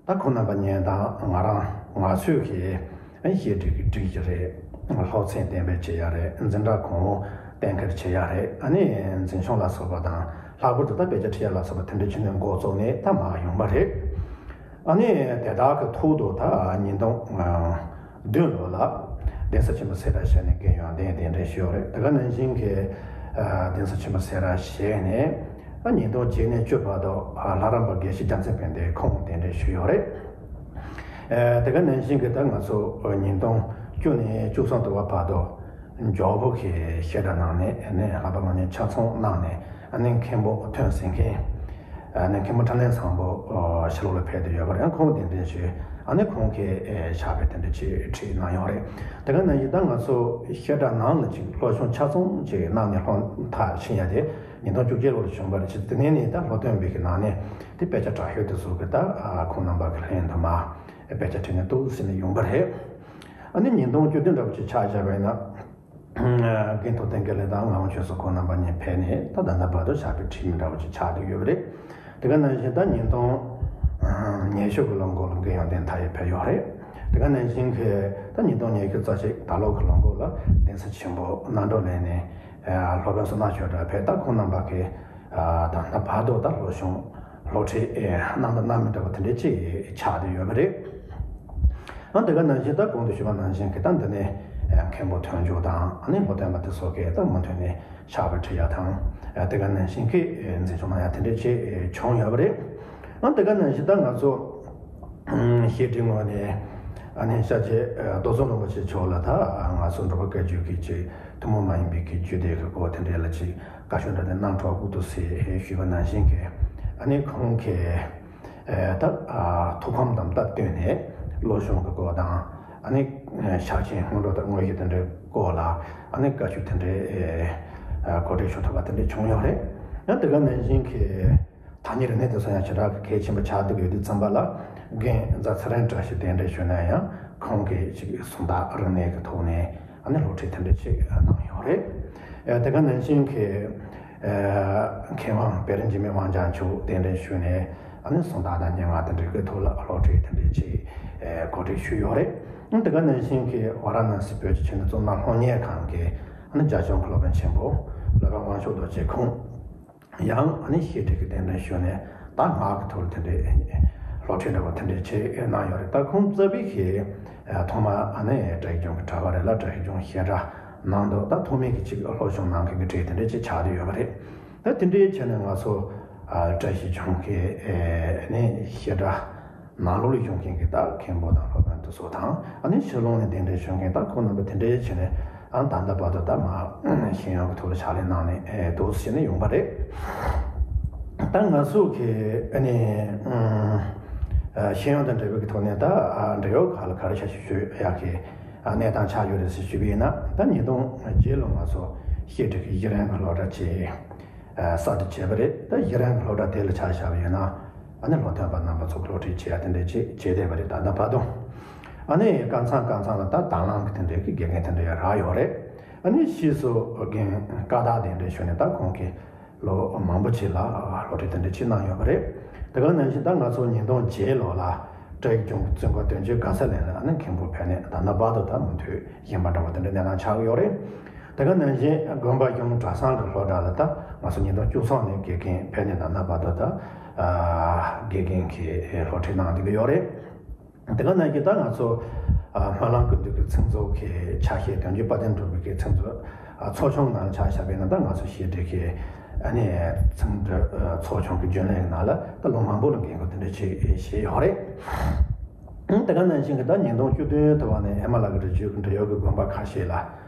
ད་ཁོང་རྣམ་པ་གཉིས་དང་ང་རང་ང་ཚོས་ཀྱིས་བཤད་ཁྲིད་ཀྱི་སྒྲིག་གཞི་རེད། སློབ་ཚན་གཏན་འབེབས་བྱེད་ཡ་རེད། འཛིན་གྲྭ་གོང་འོག་གཏན་འཁེལ་བྱེད་ཡ་རེད། ཨ་ནི་འཛིན་སྐྱོང་ལ་སོགས་པ་དང་ལྷག་པར་དུ་ད་དཔེ་ཆ་ཁྲིད་ཡ་ལ་སོགས་པ་དེ་འདྲ་བྱས་ནས་འགོ་བཙུགས་ནས་ད་མར་ཡོང་བ་རེད། ཨ་ནི་དེ་དག་གི་ཐོག་ཏུ་ད་ཉིས་སྟོང་བདུན་ལོ་ལ་གདན་ས་ཆེན་པོ་སེ་ར་བྱེས་ནས་རྒན་ཡོན་ཏན་གདན་འདྲེན་ཞུས་ཡོད་རེད། དེ་ག་ནང་བཞིན་གྱི་གདན་ས་ཆེན་པོ་སེ་ར་བྱེས་ནས་ཉིས་སྟོང་བརྒྱད་ནས་བཅུ་བར་དུ་ལྷ་རམས་པ་དགེ་བཤེས་རྒྱལ་མཚན་དཔལ་ལྡན་ཁོང་གདན་འདྲེན་ཞུས་ཡོད་རེད། དེ་ག་ནང་བཞིན་གྱི་ད་ང་ཚོ་ཉིས་སྟོང་བཅུ་ནས་བཅུ་གསུམ་དུ་བར་དུ་འཇོག་པོ་གི་བཤད་གྲྭ་ནང་ནས་ནས་བསླབ་པ་སློབ་གཉེར་ཆ་ཚང་གནང་ནས་ཨ་ནི་མཁན་པོ་ཐོན་ཟིན་མཁན་ཨ་ནི་མཁན་པོ་འཕྲིན་ལས་བཟང་པོ་ཕྱི་ལོགས་ལ་ཕེབས་ཏེ་ཡོད་པ་རེད། ཁོང་གདན་འདྲེན་ཞུས། ཨ་ནི་ཁོང་གིས་ཕྱག་དཔེ་དེ་འདྲ་ཅིག་ཁྲིད་གནང་ཡོད་རེད། དེ་ག་ནང་བཞིན་ད་ང་ཚོ་བཤད་གྲྭ་ནང་ལ་ཅིག་སློབ་སྦྱོང་ཆ་ཚང་ཅིག་གནང་ནས་སློབ་མཐར་ཕྱིན་ཡ་དེ་ཉིས་སྟོང་བཅུ་གཅིག་ལོ་ལ་བྱུང་བ་རེད། ཅིག་དེ་ནས་ནི་ད་སློབ་སྟོན་པའི་གི་ནང་ནས་དེ་དཔེ་ཆ་དྲག་ཤོས་དེ་ཚོ་གི་ད་ཁོང་རྣམ་པ་གི་ལྷན་དུ་མ་དཔེ་ཆ་ཁྲིད་ནས་འདུག་ཟེར་ནས་ཡོང་བ་རེད། ཨ་ནི་ཉིས་སྟོང་བཅུ་བདུན་འདྲ་པོ་ཅིག་ཆ་བཞག་པ་ཡིན་ན། རྒན་ཐུབ་བསྟན་དགེ་ལེགས་དང་ངག་དབང་ཆོས་བཟང་ཁོང་རྣམ་པ་གཉིས་ཕེབས་ནས་ད་ད་ལྟ་བར་དུ་ཕྱག་དཔེ་ཁྲིད་མི་འདྲ་བོ་ཅིག་ཆགས་བསྡད་ཡོད་པ་རེད། དེ་ག་ནང་བཞིན་ད་ཉིས་སྟོང་ཉི་ཤུ་གི་ལོ་འགོ་ལ་རྒན་ཡོན་ཏན་མཐའ་ཡས་ཕེབས་ཡོད་རེད། དེ་ག་ནང་བཞིན་གྱི་ད་ཉིས་སྟོང་ཉི་ཤུ་རྩ་གཅིག་ད་ལོ་གི་ལོ་འགོ་ལ་གདན་ས་ཆེན་པོ་རྣམ་གྲོལ་གླིང་ནས་སློབ་དཔོན་བསོད་ནམས་ཆོས་གྲགས་ཕེབས། ད་ཁོང་རྣམ་པ་གིས་ད་ལྟ་བར་དུ་ད་སློབ་སྦྱོང་སློབ་ཁྲིད་གནང་དང་གནང་མི་འདྲ་བ་དེ་འདྲ་ཅིག་ཆགས་བསྡད་ཡོད་པ་རེད། ཨ་དེ་ག་ནང་བཞིན་ད་གོང་དུ་ཞུས་པ་ནང་བཞིན་གྱི་ད་འདི་ནས་མཁན་པོ་ཐོན་རྒྱུ་དང་ཨ་ནི་སློབ་སྟོན་པ་དེ་ཚོ་གིས་ད་མུ་མཐུད་ནས་ཕྱག་དཔེ་ཁྲིད་ཡ་དང་དེ་ག་ནང་བཞིན་གྱི་འཛིན་སྐྱོང་གནང་ཡ་དེ་འདྲ་ཅིག་བྱུང་ཡོད་པ་རེད། ཨ་དེ་ག་ནང་བཞིན་ད་ང་ཚོ་བཤད་ཁྲིད་ངོས་ནས་ཨ་ནི་ཤཱཀྱ་རྡོ་རྗེ་འཛིན་རིན་པོ་ཆེ་མཆོག་ལ་ད་ང་ཚོ་འབྲུག་པ་བཀའ་བརྒྱུད་ཀྱི་ཅིག་ཐུན་མོང་མ་ཡིན་པའི་གི་རྒྱུད་སྡེ་གི་སྐོར་དེ་འདྲ་ལ་ཅིག་བཀའ་ཤོག་འདྲ་དེ་གནང་གྲོགས་སྐུ་ཐུགས་སྲས་ཞུས་པ་ནང་བཞིན་གྱི་ཨ་ནི་ཁོང་གིས་ད་ཐུགས་ཕམ་དང་སྟབས་བསྟུན་ནས་བློ་སྦྱོང་གི་སྐོར་དང་ཨ་ནི་ཕྱག་ཆེན་སྔོན་འགྲོ་དང་དངོས་གཞི་དེ་འདྲའི་སྐོར་ལ་ཨ་ནི་བཀའ་ཆོས་དེ་འདྲའི་གོ་སྒྲིག་ཞུ་ཐུབ་པ་དེ་འདྲ་བྱུང་ཡོད་རེད། ཡང་དེ་ག་ནང་བཞིན་གྱི་ཐ་སྙད་རིག་གནས་དེ་ཚོ་ཡང་ཞེ་དྲག་གི་གལ་ཆེན་པོ་ཆགས་བསྡད་ཡོད་དུས་ཙམ་པ་ལ་རྒན་རྫ་ཚེ་རིང་བཀྲ་ཤིས་གདན་འདྲེན་ཞུས་ན་ཡང་ཁོང་གིས་ཅིག་སུམ་རྟགས་རིག་གནས་ཀྱི་ཐོག་ནས་ཨ་ནི་སློབ་ཁྲིད་དེ་འདྲ་ཅིག་གནང་ཡོད་རེད། དེ་ག་ནང་བཞིན་གྱི་མཁས་དབང་དཔལ་རི་འཇིགས་མེད་དབང་རྒྱལ་མཆོག་གདན་འདྲེན་ཞུས་ནས་ཨ་ནི་སུམ་རྟགས་དང་སྙན་ངག་དེ་འདྲའི་གི་ཐོག་ལ་སློབ་ཁྲིད་དེ་འདྲ་ཅིག་གོ་སྒྲིག་ཞུས་ཡོད་རེད། དེ་ག་ནང་བཞིན་གྱི་ཝཱ་ར་ཎ་སི་བོད་ཀྱི་ཆོས་འབྱུང་གཙུག་ན་སློབ་གཉེར་ཁང་གི་ཨ་ནི་རྒྱ་གཞུང་གི་སློབ་དཔོན་ཆེན་པོ་སློབ་དཔོན་དབང་ཕྱུག་རྡོ་རྗེ་ཁོང་ཡང་ཨ་ནི་བཤད་ཁྲིད་ཀྱི་གདན་འདྲེན་ཞུས་ནས་ད་ངག་གི་ཐོག་ལ་དེ་འདྲའི་སློབ་ཁྲིད་འདྲ་བོ་དེ་འདྲའི་ཆེད་གནང་ཡོད་རེད། ད་ཁོང་རྩ་བའི་གི་ཐོག་མ་ཨ་ནི་བཀྲ་ཤིས་ལྗོངས་ཀྱི་གྲྭ་པ་རེད་ལ་བཀྲ་ཤིས་ལྗོངས་བཤད་གྲྭ་ནང་དུ་ད་ཐོག་མའི་གི་ཅིག་སློབ་སྦྱོང་གནང་མཁན་གྱི་གྲས་དེ་འདྲ་ཅིག་ཆགས་བསྡད་ཡོད་པ་རེད། ད་དེ་འདྲའི་ཆ་ནས་ང་ཚོ་བཀྲ་ཤིས་ལྗོངས་ཀྱི་ཨ་ནི་བཤད་གྲྭ་ནང་ལོགས་ལ་ཡོང་མཁན་གྱི་ད་མཁན་པོ་དང་སློབ་དཔོན་དེ་ཚོ་དང་ཨ་ནི་ཕྱི་ལོགས་ནས་གདན་འདྲེན་ཞུ་མཁན་ད་ཁོང་རྣམ་པ་དེ་འདྲའི་ཆ་ནས་ཨ་ད་ལྟ་བར་དུ་ད་མ་ཤེས་ཡོན་གྱི་ཐོག་ལ་ཕྱག་ལས་གནང་ནས་འདུག་ཟེར་ནས་ཡོང་པ་རེད། ད་ང་ཚོ་གི་ཨ་ནི་ཤེས་ཡོན་དང་འབྲེལ་བའི་གི་ཐོག་ནས་ད་འབྲེལ་ཡོད་ཁག་ལ་ག་རེ་ཞབས་ཞུ་ཞུ་ཡག་གི་གནས་སྟངས་ཆགས་ཡོད་རེད་ཟེར་ཞུས་པ་ཡིན་ན། ད་ཉིས་སྟོང་བརྒྱད་ལོ་ང་ཚོ་བཤད་ཁྲིད་ཀྱི་གཞི་རིམ་གྱི་སློབ་གྲྭ་ཅིག་གསར་དུ་བྱས་པ་རེད། ད་གཞི་རིམ་གྱི་སློབ་གྲྭ་དེ་ལ་ཆ་བཞག་པ་ཡིན་ན་ ཨ་ནི་སློབ་ཐོན་པ་རྣམ་པ་ཚོ་སློབ་ཁྲིད་བྱེད་ཡ་དེ་འདྲས་ཅིག་བྱས་བསྡད་པ་རེད། ད་ལྟ་བར་དུ། ཨ་ནི་ཀམ་ཚང་ཀམ་ཚང་ལ་ད་དྭང་བླངས་ཀྱི་དེ་འདྲས་ཀྱི་དགེ་རྒན་དེ་འདྲས་རག་ཡོད་རེད། ཨ་ནི་ཕྱིས་སུ་རྒན་བཀའ་རྟགས་དེ་འདྲས་ཞུས་ནས་ད་ཁོང་གིས་ལོ་མང་པོ་ཅིག་ལ་སློབ་ཁྲིད་དེ་འདྲས་ཅིག་གནང་ཡོད་པ་རེད། དེ་ག་ནང་བཞིན་ད་ང་ཚོ་ཉིས་སྟོང་བརྒྱད་ལོ་ལ་བཀྲ་ཤིས་ལྗོངས་ཀྱི་བཙུན་མཁར་དོན་གཅོད་དགའ་ཚལ་གླིང་ལ་ཨ་ནི་མཁན་པོ་ཕེབས་ནས་ད་ལྟ་བར་དུ་ད་མུ་མཐུད་བཞིན་པ་འདྲ་བོ་དེ་འདྲ་གནས་སྟངས་ཆགས་ཀྱི་ཡོད་རེད། དེ་ག་ནང་བཞིན་དགོན་པ་གཞུང་གྲྭ་ཚང་གི་སློབ་གྲྭ་ལ་ད་ང་ཚོ་ཉིས་སྟོང་བཅུ་གསུམ་ནས་དགེ་རྒན་ཕེབས་ནས་ད་ལྟ་བར་དུ་ད་དགེ་རྒན་གྱི་སློབ་ཁྲིད་གནང་བསྡད་ཀྱི་ཡོད་རེད། དེ་ག་ནང་བཞིན་ད་ང་ཚོ་སྨོན་ལམ་སྐུ་མདུན་གྱི་ཚིག་མཛོད་ཀྱི་ཆ་ཤས་དོན་གཅོད་དཔལ་ལྡན་འབྲུག་པའི་གི་ཚིག་མཛོད་ཚོགས་ཆུང་ནང་ཆ་བཞག་པ་ཡིན་ན་ད་ང་ཚོ་བཤད་སྒྲིག་གི་ཨ་ནི་ཚིག་མཛོད་ཚོགས་ཆུང་གི་རྒྱུན་ལས་ནང་ལ་ད་ལོ་མང་པོ་ལ་འགན་ཁུར་དེ་འདྲ་ཅིག་བཞེས་ཡོད་རེད། དེ་ག་ནང་བཞིན་གྱི་ད་ཉིས་སྟོང་བཅུ་བདུན་དུ་བ་ནས་ཧི་མ་ལ་གི་རི་རྒྱུད་ཀྱི་འབྲེལ་ཡོད་ཀྱི་དགོན་པ་ཁ་ཤས་ལ་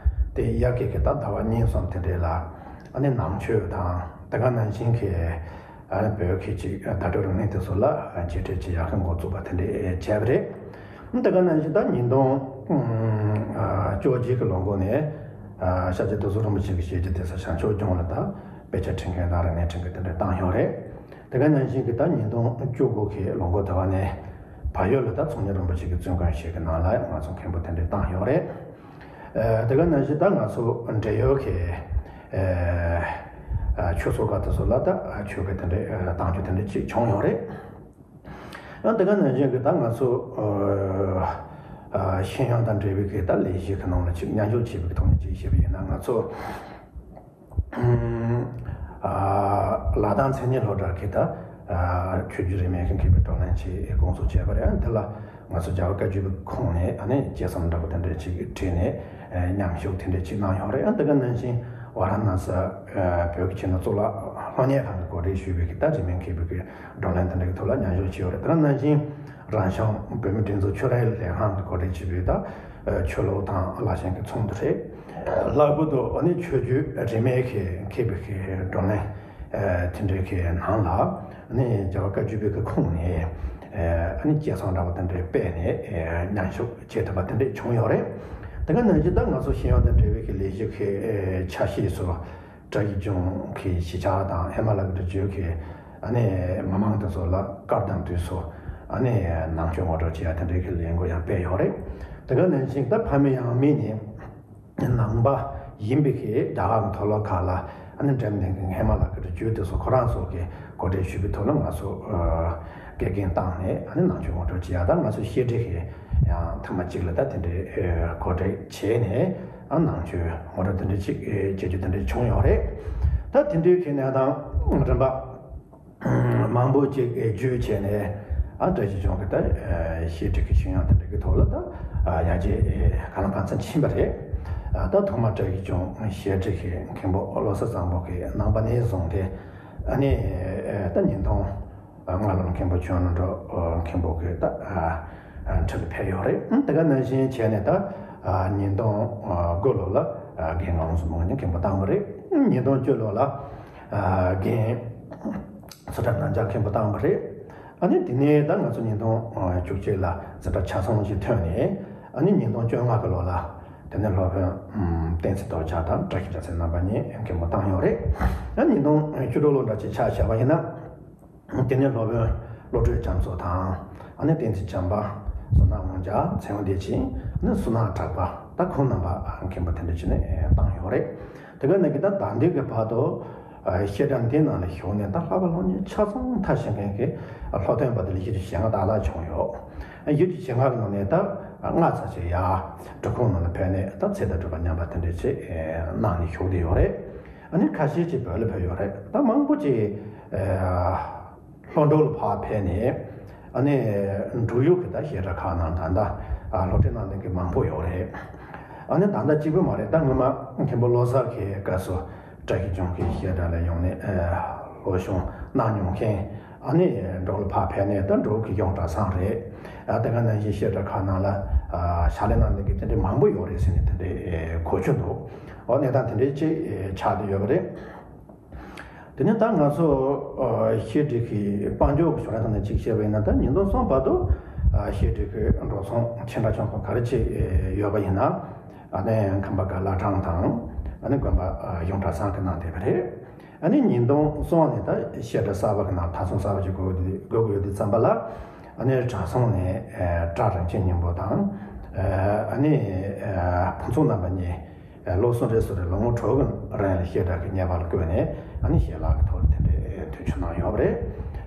དེ་དབྱར་ཁའི་གི་ད་ཟླ་བ་གཉིས་གསུམ་དེ་འདྲས་ལ་ཨ་ནི་ནང་ཆོས་དང་དེ་ག་ནང་བཞིན་གྱི་ཨ་ནི་བོད་ཀྱི་ཅིག་བརྡ་སྤྲོད་རིག་གནས་དེ་ཚོ་ལ་འཆད་ཁྲིད་ཅིག་ཡག་གི་འགོ་བཙུགས་པ་དེ་འདྲས་བྱས་པ་རེད། དེ་ག་ནང་བཞིན་ད་ཉིས་སྟོང་བཅོ་བརྒྱད་ཀྱི་ལོ་འགོ་ནས་ཤཱཀྱ་ཐུབ་བསྟན་རིན་པོ་ཆེ་གི་ཞལ་གྱི་གདན་ས་བྱང་ཆུབ་ལྗོངས་ལ་ད་དཔེ་ཆ་ཁྲིད་མཁན་དང་རིག་གནས་ཁྲིད་མཁན་དེ་འདྲས་བཏང་ཡོད་རེད། དེ་ག་ནང་བཞིན་གྱི་ད་ཉིས་སྟོང་བཅུ་དགུ་གི་ལོ་འགོ་དུ་བ་ནས་བལ་ཡུལ་ལ་ད་ཚོགས་གཉིས་རིན་པོ་ཆེ་གི་བཙུན་དགོན་ཞིག་གི་ནང་ལ་ང་ཚོ་མཁན་པོ་དེ་འདྲས་བཏང་ཡོད་རེད། ཨ་དེ་ག་ནང་བཞིན་ད་ང་ཚོ་འབྲེལ་ཡོད་ཀྱི་ཨ་ཆོས་ཚོགས་ཁག་དེ་ཚོ་ལ་ད་ཆོས་གི་དེ་འདྲས་བཏང་རྒྱུ་དེ་འདྲས་ཅིག་བྱུང་ཡོད་རེད། ཨ་དེ་ག་ནང་བཞིན་གྱི་ད་ང་ཚོ་ཨ་ཤེས་ཡོན་དང་འབྲེལ་བའི་གི་ད་ལས་གཞི་གི་ནང་ལ་ཅིག་མཉམ་ཞུགས་བྱེད་པའི་ཐོག་ནས་ཅིག་བཤད་པ་ཡིན་ན་ང་ཚོ་ལ་དྭགས་མཚན་ཉིད་སློབ་གྲྭར་གི་ད་ཆོས་བརྒྱུད་རིས་མེད་ཀྱི་མཁས་པའི་བགྲོ་གླེང་ཅིག་སྐོང་ཚོགས་བྱས་པ་རེད། ཨ་དེ་ལ་ང་ཚོ་རྒྱ་གར་བཀའ་བརྒྱུད་པའི་ཁོངས་ནས་ཨ་ནི་དཔྱད་རྩོམ་འདྲ་པོ་དེ་འདྲ་ཅིག་བྲིས་ནས་མཉམ་ཞུགས་དེ་འདྲ་ཅིག་གནང་ཡོད་རེད། ཨ་དེ་ག་ནང་བཞིན་ཝཱ་ར་ཎ་སི་བོད་ཀྱི་ཆོས་ལུགས་གཙུག་ལག་སློབ་གཉེར་ཁང་གི་གོ་སྒྲིག་ཞུས་པའི་གི་ད་རིས་མེད་མཁས་པའི་གི་བགྲོ་གླེང་དེ་འདྲ་གི་ཐོག་ལ་མཉམ་ཞུགས་བྱས་ཡོད་རེད། དེ་ག་ནང་བཞིན་རང་གཞུང་བོད་མིའི་སྒྲིག་འཛུགས་ཆོས་རིག་ལས་ཁང་གི་གོ་སྒྲིག་བྱས་པའི་ད་ཆོས་ལུགས་དང་བླ་ཆེན་གྱི་ཚོགས་འདུ་རེད། ལྷག་པར་དུ་ཨ་ནི་ཆོས་བརྒྱུད་རིས་མེད་ཀྱི་མཁས་པའི་གི་བགྲོ་གླེང་དེ་འདྲའི་གི་ནང་ལ་ཨ་ནི་རྒྱ་གར་བཀའ་བརྒྱུད་པའི་གི་ཁོངས་ནས་ཨ་ནི་དཔྱད་རྩོམ་འདྲ་པོ་དེ་འདྲའི་སྤེལ་ནས་མཉམ་ཞུགས་བྱེད་ཐུབ་པ་དེ་འདྲས་བྱུང་ཡོད་རེད། དེ་ག་ནང་བཞིན་ད་ང་ཚོ་ཤེས་ཡོན་དང་འབྲེལ་བའི་གི་ལས་གཞི་གི་ཆ་ཤས་སུ་བཀྲ་ཤིས་ལྗོངས་ཀྱི་གཞིས་ཆགས་དང་ཧི་མ་ལ་གི་རི་རྒྱུད་ཀྱི་ཨ་ནི་མི་མང་དེ་ཚོ་ལ་སྐབས་དང་དུས་སུ་ཨ་ནི་ནང་ཆོས་ངོ་སྤྲོད་བྱེད་ཡ་དེ་འདྲའི་གི་ལས་འགུལ་ཡང་སྤེལ་ཡོད་རེད། དེ་ག་ནང་བཞིན་ད་ཕ་མེས་ཡང་མེས་ནས་ནང་པ་ཡིན་པའི་གི་རྒྱ་གར་གྱི་མཐོ་སློབ་ཁག་ལ་ཨ་ནི་འགྲིམ་ནས་གི་ཧི་མ་ལ་གི་རི་རྒྱུད་དེ་ཚོ་ཁོ་རང་ཚོ་གི་གོ་སྒྲིག་ཞུས་པའི་ཐོག་ལ་ང་ཚོ་དགེ་རྒན་བཏང་ནས་ཨ་ནི་ནང་ཆོས་ངོ་སྤྲོད་བྱེད་ཡ་དང་ང་ཚོ་བཤད་ཁྲིད་ཀྱི་ཡང་ཐེངས་མ་གཅིག་ལ་ད་དེ་འདྲའི་གོ་སྒྲིག་བྱས་ནས། ཨ་ནང་ཆོས་ངོ་སྤྲོད་དེ་འདྲ་ཅིག་བྱེད་རྒྱུ་དེ་འདྲ་བྱུང་ཡོད་རེད། ད་དེ་འདྲའི་གི་གནས་སྟངས་རིམ་པ་མང་པོ་ཅིག་བརྒྱུད་བྱས་ནས་ཨ་བཀྲ་ཤིས་ལྗོངས་ཀྱི་ད་བཤད་ཁྲིད་ཀྱི་ཤེས་ཡོན་དེ་འདྲ་གི་ཐོག་ལ་ད་ཡར་རྒྱས་གང་ལ་གང་འཚམ་ཕྱིན་པ་རེད། ད་ཐོག་མར་བཀྲ་ཤིས་ལྗོངས་བཤད་ཁྲིད་ཀྱི་མཁན་པོ་བློ་བཟང་བཟང་པོ་གི་གནང་པ་ནས་བཟུང་སྟེ་ཨ་ནི་ད་ཉིས་སྟོང་སྔ་ལོར་མཁན་པོ་ཆོས་ནོར་བུ་མཁན་པོ་གི་ད་ཁྲི་ལ་ཕེབས་ཡོད་རེད། དེ་ག་ནང་བཞིན་བྱས་ནས་ད་ཉིས་སྟོང་དགུ་ལོ་ལ་རྒན་ངག་དབང་བཙུན་མོ་ནས་མཁན་པོ་བཏང་བ་རེད། ཉིས་སྟོང་བཅུ་ལོ་ལ་རྒན་ཚུལ་ཁྲིམས་རྣམ་རྒྱལ་མཁན་པོ་བཏང་བ་རེད། ཨ་ནི་དེ་ནས་ད་ང་ཚོ་ཉིས་སྟོང་བཅུ་གཅིག་ལ་འཛིན་གྲྭ་ཆ་ཚང་ཞིག་ཐོན་ནས་ཨ་ནི་ཉིས་སྟོང་བཅོ་ལྔ་གི་ལོ་ལ་དེ་ནས་སློབ་དཔོན་བསྟན་འཛིན་རྡོ་རྗེ་དང་བཀྲ་ཤིས་སྒྲ་ཚལ་རྣམ་པ་གཉིས་མཁན་པོ་བཏང་ཡོད་རེད། ཨ་ཉིས་སྟོང་བཅུ་དྲུག་ལོ་འདྲ་ཅིག་ཆ་བཞག་པ་ཡིན་ན། དེ་ནས་སློབ་དཔོན་བློ་གྲོས་རྒྱ་མཚོ་དང་། ཨ་ནི་བསྟན་འཛིན་བྱམས་པ། བསོད་ནམས་དབང་རྒྱལ། ཚེ་དབང་བདེ་ཆེན། ཨ་ནི་བསོད་ནམས་གྲགས་པ། ད་ཁོང་རྣམ་པ་མཁན་པོ་དེ་འདྲ་བྱས་ནས་བཏང་ཡོད་རེད། དེ་ག་ནང་གི་ད་ད་ལྟའི་གི་བར་དུ་བཤད་གྲྭ་འདི་ནང་ལ་ཞུགས་ནས་ད་བསླབ་པ་སློབ་གཉེར་ཆ་ཚང་མཐར་ཕྱིན་མཁན་གྱི་སློབ་ཐོན་པ་དེ་ལ་བཞི་བཅུ་ཞེ་ལྔ་ཏག་ཏག་བྱུང་ཡོད། བཞི་བཅུ་ཞེ་ལྔ་གི་ནང་ནས་ད་ལྔ་ཙམ་ཞིག་ཡར་འབྲི་གུང་ནང་ལ་ཕེབས་ནས་ད་ཚེ་དང་སྒྲུབ་པ་མཉམ་པ་དེ་འདྲ་བྱས་གནང་ནས་བཞུགས་བསྡད་ཡོད་རེད། ཨ་ནི་ཁ་ཤས་ཅིག་བོད་ལ་ཕེབས་ཡོད་རེད། ད་མང་པོ་ཅིག་ཨ་ལྷོ་འབྲོག་ལ་ཕར་ཕེབས་ནས་ཨ་ནི་འབྲུག་ཡུལ་གྱི་ད་བཤད་གྲྭ་ཁག་ནང་ད་ལྟ་ཨ་སློབ་ཁྲིད་གནང་མཁན་གྱི་མང་པོ་ཡོད་རེད། ཨ་ནི་ད་ལྟ་གཅིག་པུ་མ་རེད། ད་སྔོན་མ་མཁན་པོ་བློ་བཟང་གི་སྐབས་སུ་བཀྲ་ཤིས་ལྗོངས་ཀྱི་བཤད་གྲྭ་ལ་ཡོང་ནས་ཨ་སློབ་སྦྱོང་གནང་མྱོང་མཁན། ཨ་ནི་འབྲོག་ལ་ཕར་ཕེབས་ནས་ད་འབྲོག་གི་གཞུང་གྲྭ་ཚང་རེད། ཨ་དེ་ག་ནང་བཞིན་བཤད་གྲྭ་ཁག་ནང་ལ་ཨ་ཕྱག་ལས་གནང་མཁན་གྱི་དེ་འདྲའི་མང་པོ་ཡོད་རེད་ཟེར་ནས་དེ་འདྲའི་གོ་རྒྱུ་འདུག་འོ་གནས་སྟངས་དེ་འདྲའི་ཅིག་ཆགས་བསྡད་ཡོད་པ་རེད། དེ་ནས་ད་ང་ཚོ་ཨ་བཤད་ཁྲིད་ཀྱི་དཔལ་འབྱོར་གྱི་བྱུང་རིམ་ཐོག་ནས་ཅིག་བཤད་པ་ཡིན་ན། ད་ཉིས་སྟོང་གསུམ་བར་དུ་ཨ་བཤད་ཁྲིད་ཀྱི་འགྲོ་སོང་ཆེ་འབྲིང་ཆུང་ཆུང་ག་རེ་ཅིག་ཡོད་པ་ཡིན་ན། ཨ་ནི་ཁམས་པ་གི་བླ་བྲང་དང་ཨ་ནི་དགོན་པ་ཨ་གཞུང་གྲྭ་ཚང་གིས་གནང་བསྡད་པ་རེད། ཨ་ནི་ཉིས་སྟོང་གསུམ་ནས་ད་བཤད་གྲྭ་གསར་པ་གི་ནང་མཐའ་སྲུང་གསར་པ་ཅིག་དགོས་ཀྱི་དགོས་ཀྱི་ཡོད་དུས་ཙམ་པ་ལ། ཨ་ནི་གྲྭ་ཚང་ནས་ཨ་བཀྲ་རིན་ཆེན་སྙིང་པོ་དང་། ཨ་ནི་ཨ་ཕུན་ཚོགས་རྣམ་པ་གཉིས་ལོ་གསུམ་རེ་གསུམ་རེ་ལོ་ངོ་དྲུག་གི་རིང་ལ་བཤད་གྲྭ་གི་ཉེས་པ་ལ་བཀོད་ནས། ཨ་ནི་ཞལ་ལག་གི་ཐོག་ལ་དེ་འདྲའི་དུས་ཆུ་གནང་ཡོད་པ་རེད།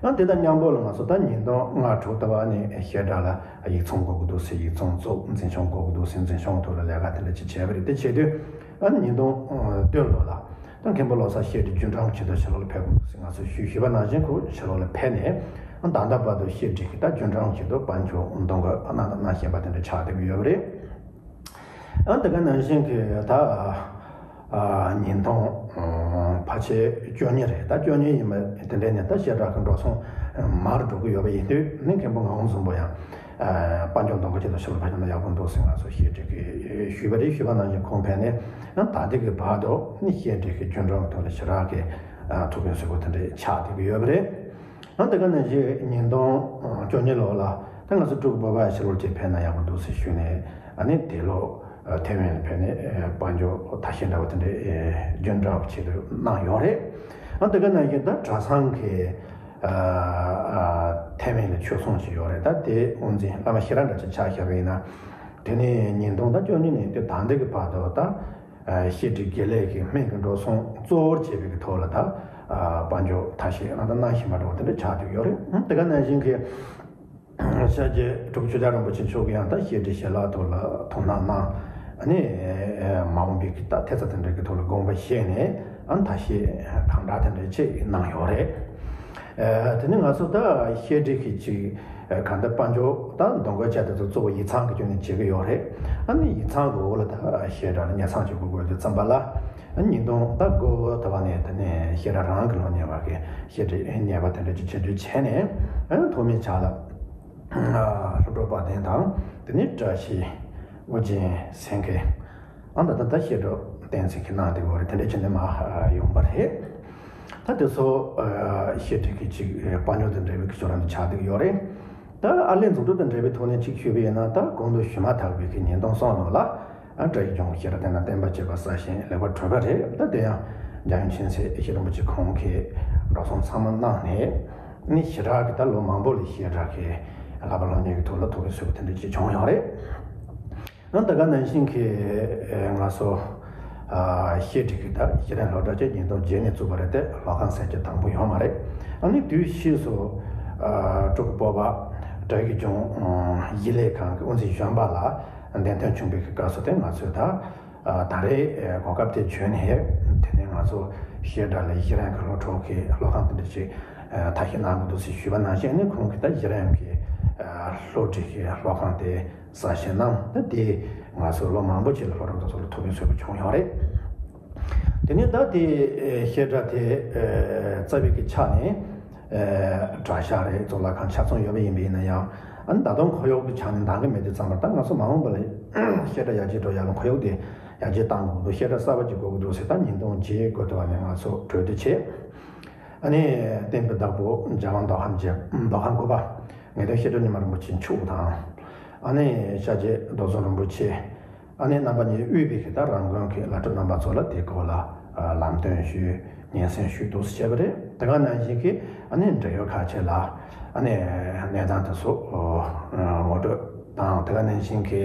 ཨ་དེ་དང་མཉམ་པོ་ལ་ང་ཚོ་ད་ཉིས་སྟོང་ལྔ་དྲུག་ལྟ་བུ་ཨ་ནི་བཤད་གྲྭ་ལ་ཡིག་ཚང་དགོས་ཀྱི་འདུག་ཟེར། ཡིག་ཚང་བཙུགས། འཛིན་སྐྱོང་དགོས་ཀྱི་འདུག་ཟེར། འཛིན་སྐྱོང་ཐོག་ལ་ལས་ཀ་དེ་འདྲ་ཅིག་བྱས་པ་རེད། དེ་བྱེད་དུས་ཨ་ནི་ཉིས་སྟོང་བདུན་ལོ་ལ་ད་མཁན་པོ་བློ་བཟང་བཤད་སྒྲིག་རྒྱུན་གྲངས་ཆེད་དུ་ཕྱི་ལོགས་ལ་ཕེབས་དགོས་འདུག་ཟེར་ང་ཚོས་ཞུས། ཞུས་པ་ནང་བཞིན་ཁོ་ཕྱི་ལོགས་ལ་ཕེབས་ནས། ཨ་ད་ལྟ་བར་དུ་བཤད་སྒྲིག་གི་ད་རྒྱུན་གྲངས་ཆེད་དུ་དཔལ་འབྱོར་གཏོང་དགོས་གནང་དང་གནང་བཞིན་པ་དེ་འདྲ་ཆགས་བསྡད་ཀྱི་ཡོད་པ་རེད། ཨ་དེ་ག་ནང་བཞིན་གྱི་ད་ཨ་ཉིས་སྟོང་ཕལ་ཆེར་བཅུ་གཉིས་རེད། ད་བཅུ་གཉིས་ཡིན་པ་དེ་འདྲ་ནས་ད་བཤད་གྲྭ་གི་འགྲོ་སོང་མར་འགྲོ་གི་ཡོད་པ་ཡིན་དུས། ནི་མཁན་པོ་ངག་དབང་བཟང་པོ་ཡང་ཨ་དཔལ་འབྱོར་གཏོང་དགོས་ཆེད་དུ་ཕྱི་ལོགས་ཕེབས་ན་ཡག་པོ་འདུག་ཟེར་ང་ཚོ་བཤད་སྒྲིག་གི་ཞུས་པ་རེད། ཞུས་པ་ནང་བཞིན་ཁོང་ཕེབས་ནས། ཨ་ད་ལྟ་གི་བར་དུ་ནི་བཤད་སྒྲིག་གི་རྒྱུན་གྲངས་ཐོག་ལ་ཞེ་དྲག་གི་ཨ་ཐུགས་ཕན་གསོས་པོ་དེ་འདྲ་ཆགས་བསྡད་ཀྱི་ཡོད་པ་རེད། ཨ་དེ་ག་ནང་བཞིན་ཉིས་སྟོང་བཅུ་གཉིས་ལོ་ལ་ད་ང་ཚོ་སྤྲུལ་སྐུ་སྤོབས་པ་ཕྱི་ལོགས་ཅིག་ཕེབས་ན་ཡག་པོ་འདུག་ཟེར་ཞུས་ནས། ཨ་ནི་དེ་ལོ་ཐའེ་ཝན་ལ་ཕེབས་ནས་དཔལ་འབྱོར་ཐབས་ཤེས་འདྲ་བོ་དེ་འདྲའི་རྒྱུན་འདྲ་བོ་ཆེད་དུ་གནང་ཡོད་རེད། ཨ་དེ་ག་ནང་བཞིན་ད་གྲྭ་ཚང་གི་ཐའེ་ཝན་ལ་ཆོས་ཚོགས་ཤིག་ཡོད་རེད། ད་དེ་དབུ་འཛིན་བླ་མ་ཤེས་རབ་འདྲ་ཅིག་ཆགས་བཞག་པ་ཡིན་ན། དེ་ནས་ཉིས་སྟོང་དང་བཅུ་གཉིས་ནས་དེ་ད་ལྟ་གི་བར་དུ་ད། ཨ་བཤད་སྒྲིག་དགེ་ལས་ཀྱི་སྨན་གྱི་འགྲོ་སོང་གཙོ་བོར་བྱས་པའི་གི་ཐོག་ལ་ད་ཨ་དཔལ་འབྱོར་ཐབས་ཤེས་གནང་དང་གནང་བཞིན་པ་འདྲ་བོ་དེ་འདྲ་ཆགས་བསྡད་ཡོད་རེད། ཨ་དེ་ག་ནང་བཞིན་གྱི་ཤཱཀྱ་སྤྲུལ་སྐུ་ཆོས་རྒྱལ་རིན་པོ་ཆེ་མཆོག་གིས་ཡང་ད་བཤད་སྒྲིག་ཞལ་ལག་ཐོག་ལ་ཐུགས་སྣང་གནང་། ཨ་ནི་མ་འོངས་པའི་གི་ད་ཐེབས་རྩ་དེ་འདྲ་གི་ཐོག་ལ་དགོངས་པ་བཞེས་ནས། ཨ་ཐབས་ཤེས་གང་དྲག་དེ་འདྲ་ཅིག་གནང་ཡོད་རེད། ཨ་དེ་ནི་ང་ཚོ་ད་བཤད་སྒྲིག་གི་ཅིག་ཨ་གང་ལྟར་དཔལ་འབྱོར་ད་གཏོང་དགོས་ཆེད་དུ་གཙོ་བོ་ཡིག་ཚང་གི་རྒྱུ་ནས་བྱེད་ཀྱི་ཡོད་རེད། ཨ་ནི་ཡིག་ཚང་གི་འོག་ལ་ད་བཤད་གྲྭ་ལ་ཉེས་ཚང་གཅིག་པུ་དགོས་དུས་ཙམ་པ་ལ། ཨ་ཉིས་སྟོང་ད་དགུ་ལོ་ལྟ་བུ་ནས་དེ་ནས་བཤད་གྲྭ་རང་གི་སློབ་གཉེར་བ་གི་བཤད་སྒྲིག་གཉེར་པ་དེ་འདྲ་ཅིག་བྱེད་དུས་བྱས་ནས། ཨ་ཐོག་མའི་ཆ་ལ་ཨ་སློབ་གྲོགས་དཔལ་ལྡན་དང་། དེ་ནས་བཀྲ་ཤིས། ཨོ་རྒྱན། སེང་གེ། ཨ་ད་ད་ད་བཤད་གྲྭ་བསྟན་འཛིན་གྱིས་གནང་བསྡད་ཡོད་རེད། དེ་འདྲ་བྱས་ནས་མར་ཡོང་པ་རེད། ད་དེ་ཚོ་ཨ་བཤད་སྒྲིག་གི་ཅིག་དཔལ་འབྱོར་དང་འབྲེལ་བའི་གི་ཕྱོགས་རང་དུ་ཆགས་བསྡད་ཡོད་རེད། ད་ཨར་ལས་འཛུགས་སྐྲུན་དང་འབྲེལ་བའི་ཐོག་ནས་ཅིག་ཞུས་པ་ཡིན་ན། ད་གོང་དུ་ཞུས་མ་ཐག་པའི་གི་ཉིས་སྟོང་གསུམ་ལོ་ལ་ཨ་བཀྲ་ཤིས་ལྗོངས་བཤད་གྲྭ་དེ་ན་བསྟན་པ་བཅས་པ་གསར་བཞེངས་ལེགས་པར་གྲུབ་པ་རེད། ད་དེ་ཡང་འཇམ་དབྱངས་མཁྱེན་བརྩེ་ཡེ་ཤེས་རིན་པོ་ཆེ་ཁོང་གིས་འགྲོ་སོང་ཚང་མ་གནང་ནས། ནི་ཞེ་དྲག་གི་ད་ལོ་མང་པོ་ལ་བཤད་གྲྭ་གི་བསླབ་པ་སློབ་གཉེར་གྱི་ཐོག་ལ་ཐུགས་ཕན་གསོས་པ་དེ་འདྲ་ཅིག་བྱུང་ཡོད་རེད། ཨ་ད་ག་ནང་བཞིན་གྱི་ཨེ་ང་ཚོ་ཨ་བཤད་སྒྲིག་གི་ད་གཞི་རིམ་སློབ་གྲྭ་ཆེན་ཉིས་སྟོང་བརྒྱད་ནས་བཙུགས་པ་རེད་དེ། སློབ་ཁང་གསར་བརྗེ་དང་པོ་ཡོད་མ་རེད། ཨ་ནི་དུས་ཕྱིས་སུ་ཨ་སྤྲུལ་སྐུ་སྤོབས་པ་བཀྲ་ཤིས་ལྗོངས་ཨ་གཞིས་ལས་ཁང་གི་དབུ་འཛིན་གཞོན་པ་ལ་གདན་འདྲེན་བྱུང་བའི་གི་སྐབས་སུ་དེ་ང་ཚོས་ད། ཨ་ད་རེས་ཨ་གོ་སྐབས་དེ་བྱུང་ནས། དེ་ནས་ང་ཚོ་བཤད་གྲྭ་ལ་གཞི་རིམ་གྱི་སློབ་ཕྲུག་གི་སློབ་ཁང་དེ་འདྲ་ཞིག་ཨ་ཐབས་ཤེས་གནང་དགོས་འདུག་ཟེར་ཞུས་པ་ནང་བཞིན། ཨ་ནི་ཁོང་གིས་ད་གཞི་རིམ་གྱི་ཨ་སློབ་ཁྲིད་ཀྱི་སློབ་ཁང་དེ་གསར་བཞེངས་གནང་། ད་དེ་ང་ཚོ་ལོ་མང་པོ་ཅིག་ལ་སློབ་ཕྲུག་དེ་ཚོ་ལ་ཐུགས་ཕན་གསོས་པ་བྱུང་ཡོད་རེད། དེ་ནས་ད་དེ་ཨ་བཤད་གྲྭ་དེ་ཨ་རྩ་བའི་གི་ཆ་ནས། ཨ་གྲྭ་ཤག་རེད། གཙུག་ལག་ཁང་ཆ་ཚང་ཡོད་པ་ཡིན་པ་ཡིན་ན་ཡང་། ཨ་ནི་ད་དུང་ཁོར་ཡུག་གི་ཆ་ནས་འདང་གི་མེད་དུས་ཙམ་པར། ད་ང་ཚོ་མ་འོངས་པ་ལ་བཤད་གྲྭ་ཡར་རྒྱས་འགྲོ་ཡག་ལ་ཁོར་ཡུག་དེ་ཡར་རྒྱས་གཏང་དགོས་འདུག་བཤད་གྲྭ་གསར་པ་ཅིག་དགོས་ཀྱི་འདུག་ཟེར། ད་ཉིས་སྟོང་བརྒྱད་དགུ་དེ་བ་ནས་ང་ཚོ་གྲོས་བསྡུར་བྱས། ཨ་ནི་བསྟན་པའི་བདག་པོ་རྒྱལ་དབང་མདོ་ཁམས་ཀྱི་མདོ་ཁམས་སྐུ་པར་ངེས་དོན་བཤད་གྲྭ་རྙིང་མ་རིན་པོ་ཆེ་མཆོག་དང་། ཨ་ནི་ཤཱཀྱ་རྡོ་རྫོང་རིན་པོ་ཆེ། ཨ་ནི་རྣམ་པ་གཉིས་དབུས་པའི་གི་ད་རང་དགོན་གྱི་བླ་སྤྲུལ་རྣམ་པ་ཚོ་ལ་དེ་སྐོར་ལ་ཨ་ལམ་སྟོན་ཞུས། སྙན་སེང་ཞུས་འདུག་སེ་བྱས་པ་རེད། དེ་ག་ནང་བཞིན་གྱི་ཨ་ནི་འབྲེལ་ཡོད་ཁག་ཆེ་ལ་ཨ་ནི་གནས་སྟངས་དེ་ཚོ་ཨ་ངོ་སྤྲོད་དང་། དེ་ག་ནང་བཞིན་གྱི་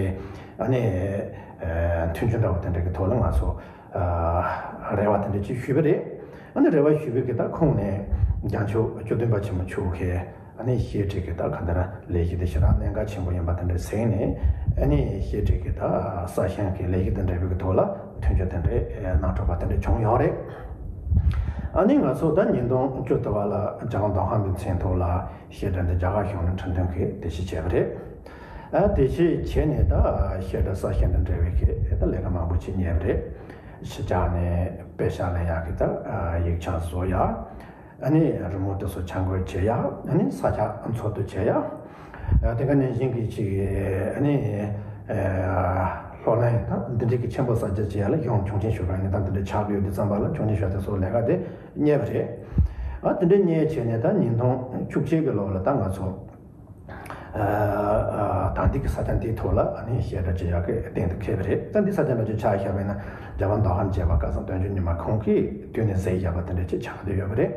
ཨ་ནི་ཨ་མཐུན་འགྱུར་འདྲ་བོ་དེ་འདྲ་གི་ཐོག་ལ་ང་ཚོ་ཨ་རེ་བ་དེ་འདྲ་ཅིག་ཞུས་པ་རེད། ཨ་ནི་རེ་བ་ཞུས་པའི་གི་ད་ཁོང་ནས་རྒྱལ་མཆོག་བཅུ་བདུན་པ་ཆེན་པོ་མཆོག་གིས། ཨ་ནི་བཤད་སྒྲིག་གི་ད་ག་འདྲ་ལས་གཞི་དེ་ཞེ་དྲག་གནད་འགག་ཆེན་པོ་ཡིན་པ་དེ་འདྲ་གཟིགས་ནས། ཨ་ནི་བཤད་སྒྲིག་གི་ད་གསར་བཞེངས་ཀྱི་ལས་གཞི་དེ་འདྲ་བའི་གི་ཐོག་ལ་མཐུན་འགྱུར་དེ་འདྲ་གནང་གྲུབ་པ་དེ་འདྲ་བྱུང་ཡོད་རེད། ཨ་ནི་ང་ཚོ་ད་ཉིས་སྟོང་བཅུ་དུ་བ་ལ་རྒྱལ་དབང་མདོ་ཁམས་པའི་མཚན་ཐོག་ལ་བཤད་གྲྭ་འདི་རྒྱ་གར་གཞུང་ལ་འཕྲིན་ཐོན་གྱི་དེ་བཞིན་བྱས་པ་རེད། ཨ་དེ་བཞིན་བྱས་ནས་ད་བཤད་གྲྭ་གསར་བཞེངས་དང་འབྲེལ་བའི་གི་ད་ལས་ཀ་མང་པོ་ཅིག་གཉེར་བ་རེད། ཕྱི་རྒྱལ་ནས་དཔེ་ཆ་ལེན་ཡག་གི་ད་ཡིག་ཆ་བཟོ་ཡག་ཨ་ནི་རི་མོ་དེ་ཚོ་ཆ་འགོད་བྱེད་ཡག་ཨ་ནི་ས་ཆ་འཚོལ་བསྡུ་བྱེད་ཡག་ཨ་དེ་ག་ནང་བཞིན་གྱི་ཅིག་ཨ་ནི་ཨ་སློབ་གླིང་ད་འདི་འདྲའི་གི་ཆེན་པོ་གསར་རྒྱག་བྱེད་ཡག་ལ་གཞུང་ཆུང་ཆེན་ཞུ་ག་ནི་ད་འདི་འདྲ་ཆགས་ཀྱི་ཡོད་དུས་ཙམ་པ་ལ། ཆུང་ཆེན་ཞུ་དེ་ཚོ་ལས་ཀ་དེ་གཉེར་བ་རེད། ཨ་དེ་འདྲའི་གཉེར་བྱས་ནས་ད་ཉིས་སྟོང་བཅུ་གཅིག་གི་ལོ་ལ་ད་ང་ཚོ་ཨ་ཨ་ད་འདི་གི་ས་ཆ་འདིའི་ཐོག་ལ་ཨ་ནི་བཤད་གྲྭ་བྱེད་ཡག་གི་གཏན་དུ་འཁེལ་བ་རེད། ད་འདི་ས་ཆ་འདྲ་ཅིག་ཆགས་བཞག་པ་ཡིན་ན། རྒྱལ་བ་མདོ་ཁམས་རྒྱལ་བ་སྐལ་བཟང་བསྟན་འཛིན་ཉི་མ་ཁོང་གིས་དུས་ནས་མཛད་བཞག་པ་དེ་འདྲ་ཅིག་ཆགས་བསྡད་ཡོད་པ་རེད།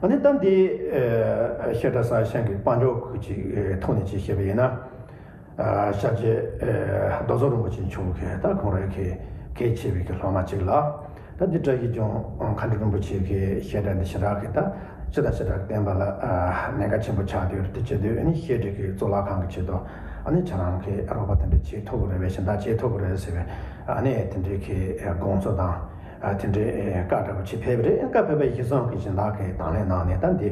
ཨ་ནི་ད་འདི་བཤད་གྲྭ་གསར་བཞེངས་ཀྱི་དཔལ་འབྱོར་ཁུལ་གྱི་ཐོག་ནས་ཅིག་བཤད་པ་ཡིན་ན། ཨ་ཤར་རྗེ་ཨ་རྡོ་རྫོང་རིན་པོ་ཆེ་མཆོག་གིས་ད་ཁོང་རང་གི་གལ་ཆེ་བའི་གི་སློབ་མ་ཅིག་ལ། ད་འདི་བཀྲ་ཤིས་ལྗོངས་མཁའ་འགྲོ་རིན་པོ་ཆེ་གི་བཤད་གྲྭ་འདི་ཞེ་དྲག་གི་ད་ཕྱི་དང་ཞེ་དྲག་གི་བསྟན་པ་ལ་ཨ་གནད་འགག་ཆེན་པོ་ཆགས་བསྡད་ཡོད་རེད། དེ་བྱེད་དུས་ཨ་ནི་བཤད་གྲྭ་གི་གཙུག་ལག་ཁང་གི་ཆེད་དུ་ཨ་ནི་ཁྱེད་རང་གི་རོགས་པ་དེ་འདྲ་བྱེད་ཐུབ་ཀྱི་རེད་པས། གཞན་དག་བྱེད་ཐུབ་ཀྱི་རེད་ཟེར་བའི་ཨ་ནི་དེ་འདྲའི་གི་དགོངས་ཚུལ་དང་། ཨ་དེ་འདྲའི་ཨེ་བཀའ་འདྲ་པོ་ཅིག་ཕེབས་པ་རེད། བཀའ་ཕེབས་པ་ཡིན་སོང་གི་གཞན་དག་གིས་དང་ལེན་གནང་ནས་ད་འདི་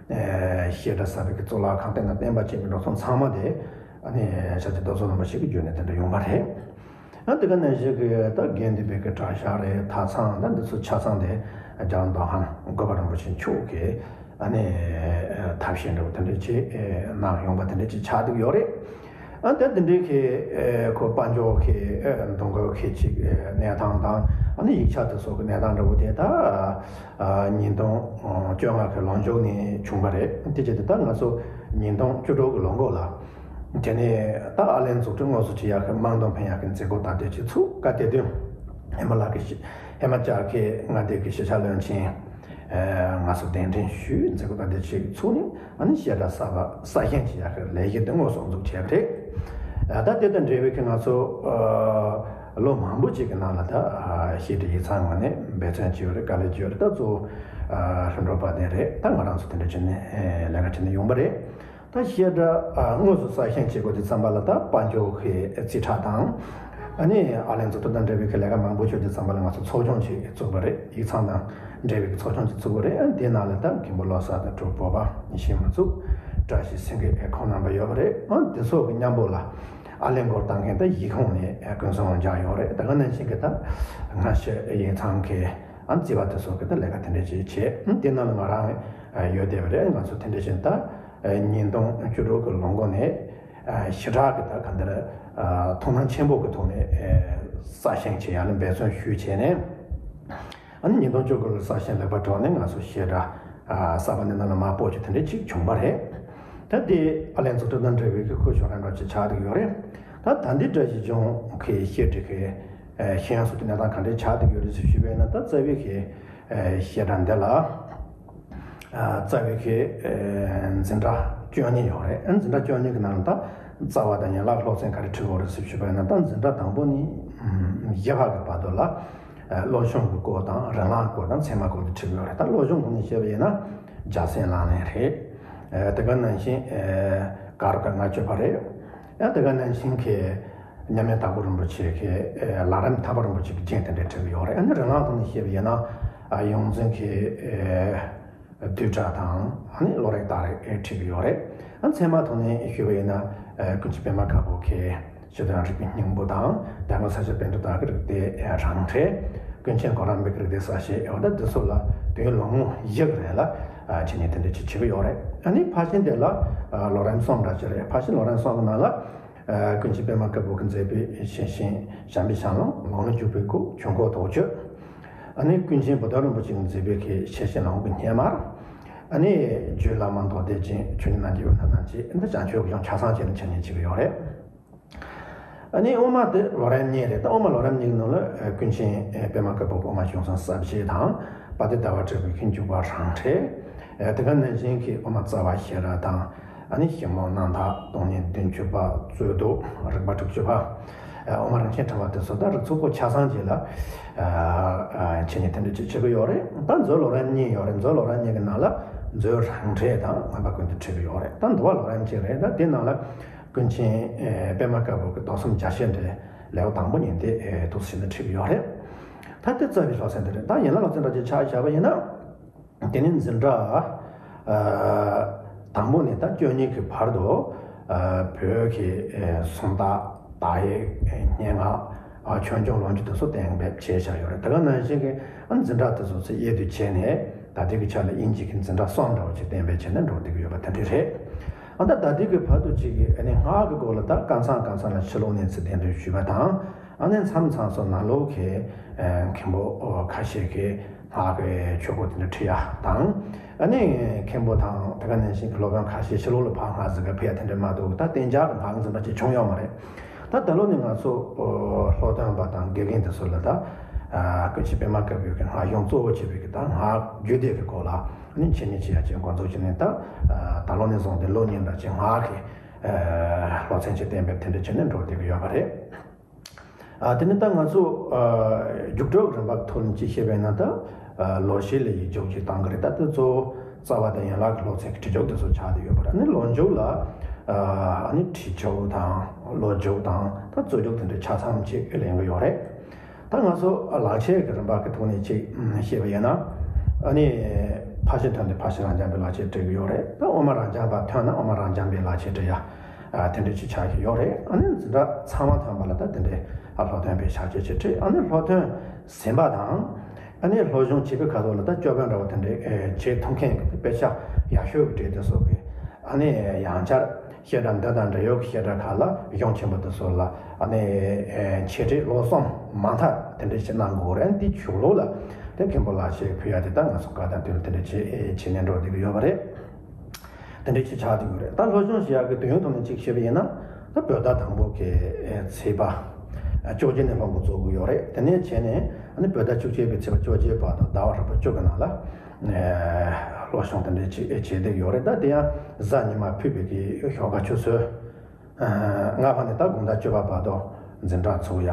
ཨེ་བཤད་གྲྭ་གསར་པའི་གི་གཙུག་ལག་ཁང་བསྟན་དང་བསྟན་པ་བཅས་པའི་འགྲོ་སོང་ཚང་མ་དེ་ཨ་ནི་ཤར་རྗེ་རྡོ་རྫོང་རིན་པོ་ཆེ་གི་བརྒྱུད་ནས་དེ་འདྲ་ཡོང་པ་རེད། ཨ་དེ་ག་ནང་བཞིན་གི་ད་དགེ་འདུན་པའི་གི་གྲྭ་ཤག་རེད། ཐབ་ཚང་ད་འདི་ཚོ་ཆ་ཚང་དེ་རྒྱལ་བ་མདོ་ཁམས་དགོན་པ་རིན་པོ་ཆེ་མཆོག་གིས་ཨ་ནི་ཐབས་ཤེས་འདྲ་པོ་དེ་འདྲ་ཅིག་གནང་ཡོང་པ་དེ་འདྲ་ཅིག་ཆགས་བསྡད་ཡོད་རེད། ཨ་ད་དེ་འདྲའི་གི་ཁོ་དཔལ་འབྱོར་གི་གདོང་གི་ཁེ་ཅིག་གནས་སྟངས་དང་ཨ་ནི་ཡིག་ཆ་དེ་སོགས་ཀྱི་གནས་སྟངས་འདྲ་པོ་དེ་ད་ཉིས་སྟོང་བཅོ་ལྔ་གི་ལོ་མཇུག་ནས་བྱུང་བ་རེད། དེ་བྱས་ཏེ་ད་ང་ཚོ་ཉིས་སྟོང་བཅུ་དྲུག་གི་ལོ་འགོ་ལ། དེ་ནས་ད་ཨ་ལན་རྫོང་གྲྭ་དངོས་སུ་ཁྲིད་ཡག་གི་དམངས་དོན་ཕན་ཡག་གི་མཛད་སྒོ་དང་དེ་ཅིག་ཚུགས། སྐབས་དེ་དུས་ཧི་མ་ལ་གི་ཧི་མ་ཅལ་གི་མངའ་སྡེ་གི་ཤེས་བྱ་བློན་ཆེན་ང་ཚོ་གདན་འདྲེན་ཞུས། མཛད་སྒོ་དང་དེ་ཅིག་ཚུགས་ནས་ཨ་ནི་བཤད་གྲྭ་གསར་པ་གསར་བཞེངས་བྱེད་ཡག་གི་ལས་གཞི་དེ་དངོས་སུ་འཛུགས་བྱས་པ་རེད། ད་དེ་དང་འབྲེལ་བའི་གི་ང་ཚོ་ལོ་མང་པོ་ཅིག་གི་ནང་ལ་ད་བཤད་གྲྭ་ཡིག་ཚང་ངོས་ནས་འབད་བརྩོན་བྱས་ཡོད་རེད། དཀའ་ལས་བརྒྱབ་ཡོད་རེད། ད་གཙོ་བོ་ལྷུན་གྲུབ་དཔལ་ལྡན་རེད། ད་ང་རང་ཚོ་དེ་འདྲ་བྱས་ནས་ལས་ཀ་བྱས་ནས་ཡོང་པ་རེད། ད་བཤད་གྲྭ་དངོས་སུ་གསར་བཞེངས་བྱེད་དགོས་དུས་ཙམ་པ་ལ་ད་དཔལ་འབྱོར་གྱི་རྩིས་ཁྲ་དང་། ཨ་ནི་ཨ་ལན་རྫོང་གྲྭ་དང་འབྲེལ་བའི་གི་ལས་ཀ་མང་པོ་བྱེད་དུས་ཙམ་པ་ལ་ང་ཚོ་ཚོགས་ཆུང་ཅིག་བཙུགས་པ་རེད། ཡིག་ཚང་དང་འབྲེལ་བའི་གི་ཚོགས་ཆུང་ཅིག་བཙུགས་པ་རེད། ཨ་ནི་དེའི་ནང་ལ་ད་མཁན་པོ་བློ་བཟང་དང་དྲུག་བོད་པ་ཉི་ཤེས་མ་གཙུག་བཀྲ་ཤིས་སེང་གེ་ཁོང་རྣམ་པ་ཡོད་པ་རེད། ཨ་ནི་དེ་ཚོ་གི་མཉམ་པོ་ལ་ཨ་ལན་སྐོར་བཏང་མཁན་ད་ཡིག་ཁུངས་ནས་ཀུན་བཟང་དབང་འཇགས་ཡོད་རེད། ད་ག་ནང་བཞིན་གི་ད་སྔ་ཕྱི་ཡིག་ཚང་གི་ཨ་ནི་རྩིས་པ་དེ་ཚོ་གི་ད་ལས་ཀ་དེ་འདྲ་ཅིག་བྱས། ཨ་ནི་དེ་ནང་ལ་ང་རང་ཡོད་བསྡད་པ་རེད། ང་ཚོ་དེ་འདྲ་བཞིན་ད། ཉིས་སྟོང་བཅུ་དྲུག་གི་ལོ་འགོ་ནས་ཞེ་དྲག་གི་ད་ག་འདིར་ཐུགས་སྣང་ཆེན་པོ་གི་ཐོག་ནས་གསར་བཞེངས་བྱེད་ཡ་ལ་འབད་བརྩོན་ཞུས་བྱས་ནས། ཨ་ནི་ཉིས་སྟོང་བཅུ་དགུ་གི་གསར་བཞེངས་ལེགས་པར་གྲུབ་ནས་ང་ཚོ་བཤད་གྲྭ་གསར་པ་འདི་ནང་ལ་མར་སྤོ་རྒྱུ་དེ་འདྲ་ཅིག་བྱུང་བ་རེད། ད་དེ་ཨ་ལན་རྫོང་གྲྭ་དང་འབྲེལ་བའི་གི་ཁུ་བྱུག་རང་འདྲ་ཅིག་ཆགས་བསྡད་ཡོད་རེད། ད་ད་འདི་བཀྲ་ཤིས་ལྗོངས་གི་བཤད་གྲྭ་གི་ཤེས་ཡོན་སོགས་ཀྱི་གནས་སྟངས་ག་འདྲ་ཆགས་བསྡད་ཡོད་རེད་ཟེར་ཞུས་པ་ཡིན་ན། ད་རྩ་བའི་གི་བཤད་གྲྭ་འདི་ལ། རྩ་བའི་གི་འཛིན་གྲྭ་བཅུ་གཉིས་ཡོད་རེད། འཛིན་གྲྭ་བཅུ་གཉིས་ཀྱི་ནང་ལ་ད་རྩ་བ་དང་ཡན་ལག་སློབ་ཚན་ག་རེ་ཁྲིད་ཡོད་རེད་ཟེར་ཞུས་པ་ཡིན་ན། ད་འཛིན་གྲྭ་དང་པོ་ནས་བཞི་བར་གྱི་བར་དུ་ལ་སློབ་སྦྱོང་གི་སྐོར་དང་རིགས་ལམ་སྐོར་དང་ཚད་མ་སྐོར་དེ་ཁྲིད་ཡོད་རེད། ད་སློབ་སྦྱོང་ཐོག་ནས་བཤད་པ་ཡིན་ན་སྦྱང་སེམས་ལག་ལེན་རེད། དེ་ག་ནང་བཞིན་ག་རོ་ག་ལྔ་བཅུ་པ་རེད། ཡང་དེ་ག་ནང་བཞིན་གི་མཉམ་མེད་དྭགས་པོ་རིན་པོ་ཆེ་གི་ལམ་རིམ་ཐར་པ་རིན་པོ་ཆེ་གི་རྒྱན་དེ་འདྲ་ཁྲིད་ཀྱི་ཡོད་རེད། ཨ་ནི་རིགས་ལམ་ཐོག་ནས་བཤད་པ་ཡིན་ན་ཡོངས་འཛིན་གྱི་བསྡུས་གྲྭ་དང་ཨ་ནི་བློ་རིག་རྟགས་རིགས་ཁྲིད་ཀྱི་ཡོད་རེད། ཨ་ཚད་མ་ཐོག་ནས་ཞུས་པ་ཡིན་ན་ཀུན་མཁྱེན་པདྨ་དཀར་པོ་གི་ཞི་བདེ་དང་རིག་པའི་སྙིང་པོ་དང་། དལ་མོ་ས་སྐྱ་པཎྜི་ཏ་གི་རིག་གནས་རང་འགྲེལ། ཀུན་མཁྱེན་གོ་རམས་པའི་རིག་གནས་གསལ་བཤད། འོ་ད་འདི་ཚོ་ལ་དུས་ཡུན་ལོ་ངོ་བཞི་གི་རིང་ལ་འཆད་ཉན་དེ་འདྲ་ཅིག་བྱེད་ཀྱི་ཡོད་རེད། ཨ་ནི་ཕར་ཕྱིན་དེ་ལ་ལོ་རིམ་གསུམ་འདྲ་ཅིག་རེད། ཕར་ཕྱིན་ལོ་རིམ་གསུམ་གི་ནང་ལ། ཀུན་མཁྱེན་པདྨ་དཀར་པོ་གིས་མཛད་པའི་ཤེར་ཕྱིན་ཞབས་པད་ཤམ་ལ་ལུང་ལ་འཇུག་པའི་སྐུ། ཆོས་འཁོར་དོགས་གཅོད། ཨ་ནི་ཀུན་མཁྱེན་བུ་སྟོན་རིན་པོ་ཆེ་གིས་མཛད་པའི་གི་ཤེར་ཕྱིན་ལམ་གྱི་སྙེ་མར། ཨ་ནི་རྒྱུད་བླ་མ་མདོ་སྡེ་རྒྱན། ཆོས་ཉིད་རྣམ་འབྱེད་དབུ་མཐའ་རྣམ་འབྱེད། འདི་བྱང་ཆུབ་ཀྱི་ལྗོངས་ཆ་ཚང་བྱས་ནས་འཆད་ཉན་བྱེད་ཀྱི་ཡོད་རེད། ཨ་ནི་དབུ་མ་དེ་ལོ་རིམ་གཉིས་རེད། ད་དབུ་མ་ལོ་རིམ་གཉིས་ཀྱི་ནང་ལ་ཀུན་མཁྱེན་པདྨ་དཀར་པོ་གི་དབུ་མ་གཞུང་བཟང་ཟབ་རྒྱས་དང་། དཔལ་ལྡན་ཟླ་བ་གྲགས་པའི་གི་འཇུག་པ་རང་འགྲེལ། དེ་ག་ནང་བཞིན་གྱི་དབུ་མ་རྩ་བ་ཤེས་རབ་དང་། ཨ་ནི་ཞིབ་མོ་རྣམ་ཐར། སྟོང་ཉིད་བདུན་ཅུ་པ། རྩོད་བཟློག་རིགས་པ་དྲུག་ཅུ་པ། དབུ་མ་རིན་ཆེན་ཕྲེང་བ་དེ་ཚོ་ད་རིགས་ཚོགས་པོ་ཆ་ཚང་ཅིག་ལ་འཆད་ཉན་དེ་འདྲ་ཅིག་བྱེད་ཀྱི་ཡོད་རེད། ད་མཛོད་ལོ་རིམ་གཉིས་ཡོད་རེད། མཛོད་ལོ་རིམ་གཉིས་ཀྱི་ནང་ལ་མཛོད་རང་འགྲེལ་དང་མངོན་པ་ཀུན་ཏུ་ཁྲིད་ཀྱི་ཡོད་རེད། ད་འདུལ་བ་ལོ་རིམ་གཅིག་རེད། ད་དེ་ནང་ལ་ཀུན་མཁྱེན་པདྨ་དཀར་པོ་གི་མདོ་གསུམ་རྒྱ་ཆེར་འགྲེལ་ལེའུ་དང་པོ་ཉིད་དེ་ཐུགས་སུ་ཆུད་ནས་ཁྲིད་ཀྱི་ཡོད་རེད། ད་དེ་རྩ་བའི་སློབ་ཚན་དེ་རེད། ད་ཡན་ལག་སློབ་ཚན་འདྲ་ཅིག་ཆ་བཞག་པ་ཡིན་ན། དེ་ནས་འཛིན་གྲྭ་དང་པོ་ནས་ད་བཅུ་གཉིས་ཀྱི་བར་དུ་བོད་ཀྱི་སུམ་རྟགས། དག་ཡིག་སྙན་ངག་ཆོས་འབྱུང་ལོ་རྒྱུས་དེ་ཚོ་གཏན་འབེབས་བྱས་བཞག་ཡོད་རེད། དེ་ག་ནང་བཞིན་གྱི་འཛིན་གྲྭ་དེ་ཚོ་ཚེ་གཡས་དུ་བྱས་ནས་ད་ལྟའི་གི་ཆ་ལ་དབྱིན་ཇི་གི་འཛིན་གྲྭ་གསུམ་འདྲ་བོ་ཅིག་གཏན་འབེབས་བྱས་ནས་འགྲོ་བསྡད་ཀྱི་ཡོད་པ་དེ་འདྲ་རེད། ཨ་ད་ད་ལྟའི་གི་བར་དུ་ཅིག་གི་ཨ་ནི་སྔགས་ཀྱི་སྐོར་ལ་ད་སྐབས་མཚམས་སྐབས་མཚམས་ལ་ཕྱི་ལོགས་གནས་ཚུལ་བསྟན་དོན་ཞུས་པ་དང་། ཨ་ནི་མཚམས་མཚམས་སུ་ནང་ལོགས་ཀྱི་མཁན་པོ་ཁ་ཤས་ཀྱིས་སྔགས་ཀྱི་ཆོས་སྐོར་དེ་འདྲ་ཁྲིད་ཡ་དང་། ཨ་ནི་མཁན་པོ་དང་དེ་ག་ནང་བཞིན་གྱི་སློབ་དཔོན་ཁ་ཤས་ཕྱི་ལོགས་ལ་ཕར་སྔགས་འཛིན་ག་ཕེབས་ཡ་དེ་འདྲ་མ་གཏོགས་ད་གཏན་འཇགས་ཀྱི་སྔགས་འཛིན་པ་ཅིག་བྱུང་ཡོད་མ་རེད། ད་ད་ལོ་ནི་ང་ཚོ་ཨོ་སློབ་སྟོན་པ་དང་དགེ་རྒན་དེ་ཚོ་ལ་ད་ཨ་ཀུན་མཁྱེན་པད་མ་དཀར་པོའི་གི་སྔགས་གཞུང་གཙོ་བོ་བྱས་པའི་གི་ད་སྔགས་རྒྱུད་སྡེ་གི་སྐོར་ལ་ནི་འཆད་ཉན་བྱེད་ཡ་ཅིག་འགོ་འཛུགས་བྱས་ནས། ད་ཨ་ད་ལོ་ནས་བཟུང་སྟེ་ལོ་གཉིས་འདྲ་ཅིག་སྔགས་ཀྱི་ཨ་སློབ་ཚན་ཅིག་གཏན་འབེབས་དེ་འདྲ་བྱས་ནས་འགྲོ་བསྡད་ཀྱི་ཡོད་པ་རེད། ཨ་དེ་ནི་ད་ང་ཚོ་ཨ་རྒྱུགས་སྤྲོད་རིམ་པ་ཐོག་ནས་ཅིག་བཤད་པ་ཡིན་ན། ད་ཨ་ལོ་ཤས་ལ་ཡིག་རྒྱུགས་ཅིག་བཏང་གི་རེད། ད་དེ་གཙོ་བོ་རྩ་བ་དང་ཡན་ལག་གི་སློབ་ཚན་གྱི་བྲིས་རྒྱུགས་དེ་ཚོ་ཆགས་བསྡད་ཡོད་པ་རེད། ཨ་ནི་ལོ་མཇུག་ལ་ཨ་ནི་བྲིས་རྒྱུགས་དང་ལོ་རྒྱུགས་དང་ད་རྩོད་རྒྱུགས་དེ་འདྲའི་ཆ་ཚང་ཅིག་ལེན་གི་ཡོད་རེད། ད་ང་ཚོ་ལག་ཁྱེར་གྱི་རིམ་པ་གི་ཐོག་ནས་ཅིག་བཤད་པ་ཡིན་ན། ཨ་ནི་ཕར་ཕྱིན་ཐོན་ཏེ་ཕར་ཕྱིན་རང་འཇགས་པའི་ལག་ཁྱེར་སྤྲད་གི་ཡོད་རེད། ད་འོག་མ་རང་འཇགས་པ་ཐོན་ན་འོག་མ་རང་འཇགས་པའི་ལག་ཁྱེར་སྤྲད་ཡ་ཨ་དེ་འདྲ་ཅིག་ཆགས་ཀྱི་ཡོད་རེད། ཨ་ནི་འཛིན་གྲྭ་ཚང་མ་ཐོན་པ་ལ་ད་དེ་འདྲའི་ཨ་སློབ་ཐོན་པའི་ཕྱག་ཕྱིད་ཅིག་སྤྲད། ཨ་ནི་སློབ་ཐོན་ཟིན་པ་དང་། ཨ་ནི་སློབ་སྦྱོང་བྱེད་པའི་ཁ་ཐོག་ལ་ད་སྤྱོད་པ་འདྲ་བོ་དེ་འདྲའི་ཨེ་བྱེད་ཐུབ་མཁན་གྱི་དཔེ་ཆ་ཡག་ཤོས་ཀྱི་གྲས་དེ་ཚོ་གི་ཨ་ནི་ཡང་བསྐྱར་བཤད་གྲྭ་འདི་དང་འབྲེལ་ཡོད་ཀྱི་བཤད་གྲྭ་ཁག་ལ་གཞུང་ཆེན་པོ་དེ་ཚོ་ལ་ཨ་ནི་ཨེ་འཆད་ཁྲིད་ལོ་གསུམ་མ་མཐའ་དེ་འདྲ་ཞིག་གནང་དགོས་རེད། འདི་མཇུག་ལོ་ལ་དེ་མཁན་པོ་ལག་ཁྱེར་ཕུལ་ཡ་དེ་ད་ང་ཚོ་སྐབས་དང་དུས་ལ་དེ་འདྲ་བྱེད་བྱེད་ནས་འགྲོ་བསྡད་ཀྱི་ཡོད་པ་རེད། དེ་འདྲའི་ཅིག་ཆགས་བསྡད་ཡོད་རེད། ད་སློབ་སྦྱོང་བྱེད་ཡག་གི་དུས་ཡུན་ཐོག་ནས་ཅིག་བཤད་པ་ཡིན་ན། ད་བོད་ཟླ་དང་པོ་གི་ཚེས་པ་བཅོ་བརྒྱད་ནས་སློབ་འགོ་བཙུགས་ཀྱི་ཡོད་རེད། དེ་ནས་བྱས་ནས་ཨ་ནི་བོད་ཟླ་བཅུ་གཅིག་པའི་ཚེས་པ་བཅོ་བརྒྱད་བར་དུ་ཟླ་བ་ཧྲིལ་པོ་བཅུ་གི་ནང་ལ་སློབ་སྦྱོང་དེ་འདྲའི་ཅིག་བྱེད་བསྡད་ཡོད་རེད། ད་དེ་ཡང་གཟའ་ཉི་མ་ཕུད་པའི་གི་ཞོགས་ཀ་ཆུ་ཚོད་ལྔ་པ་ནས་ད་དགོང་དག་བཅུ་པ་བར་དུ་འཛིན་གྲྭ་ཚུགས་ཡ།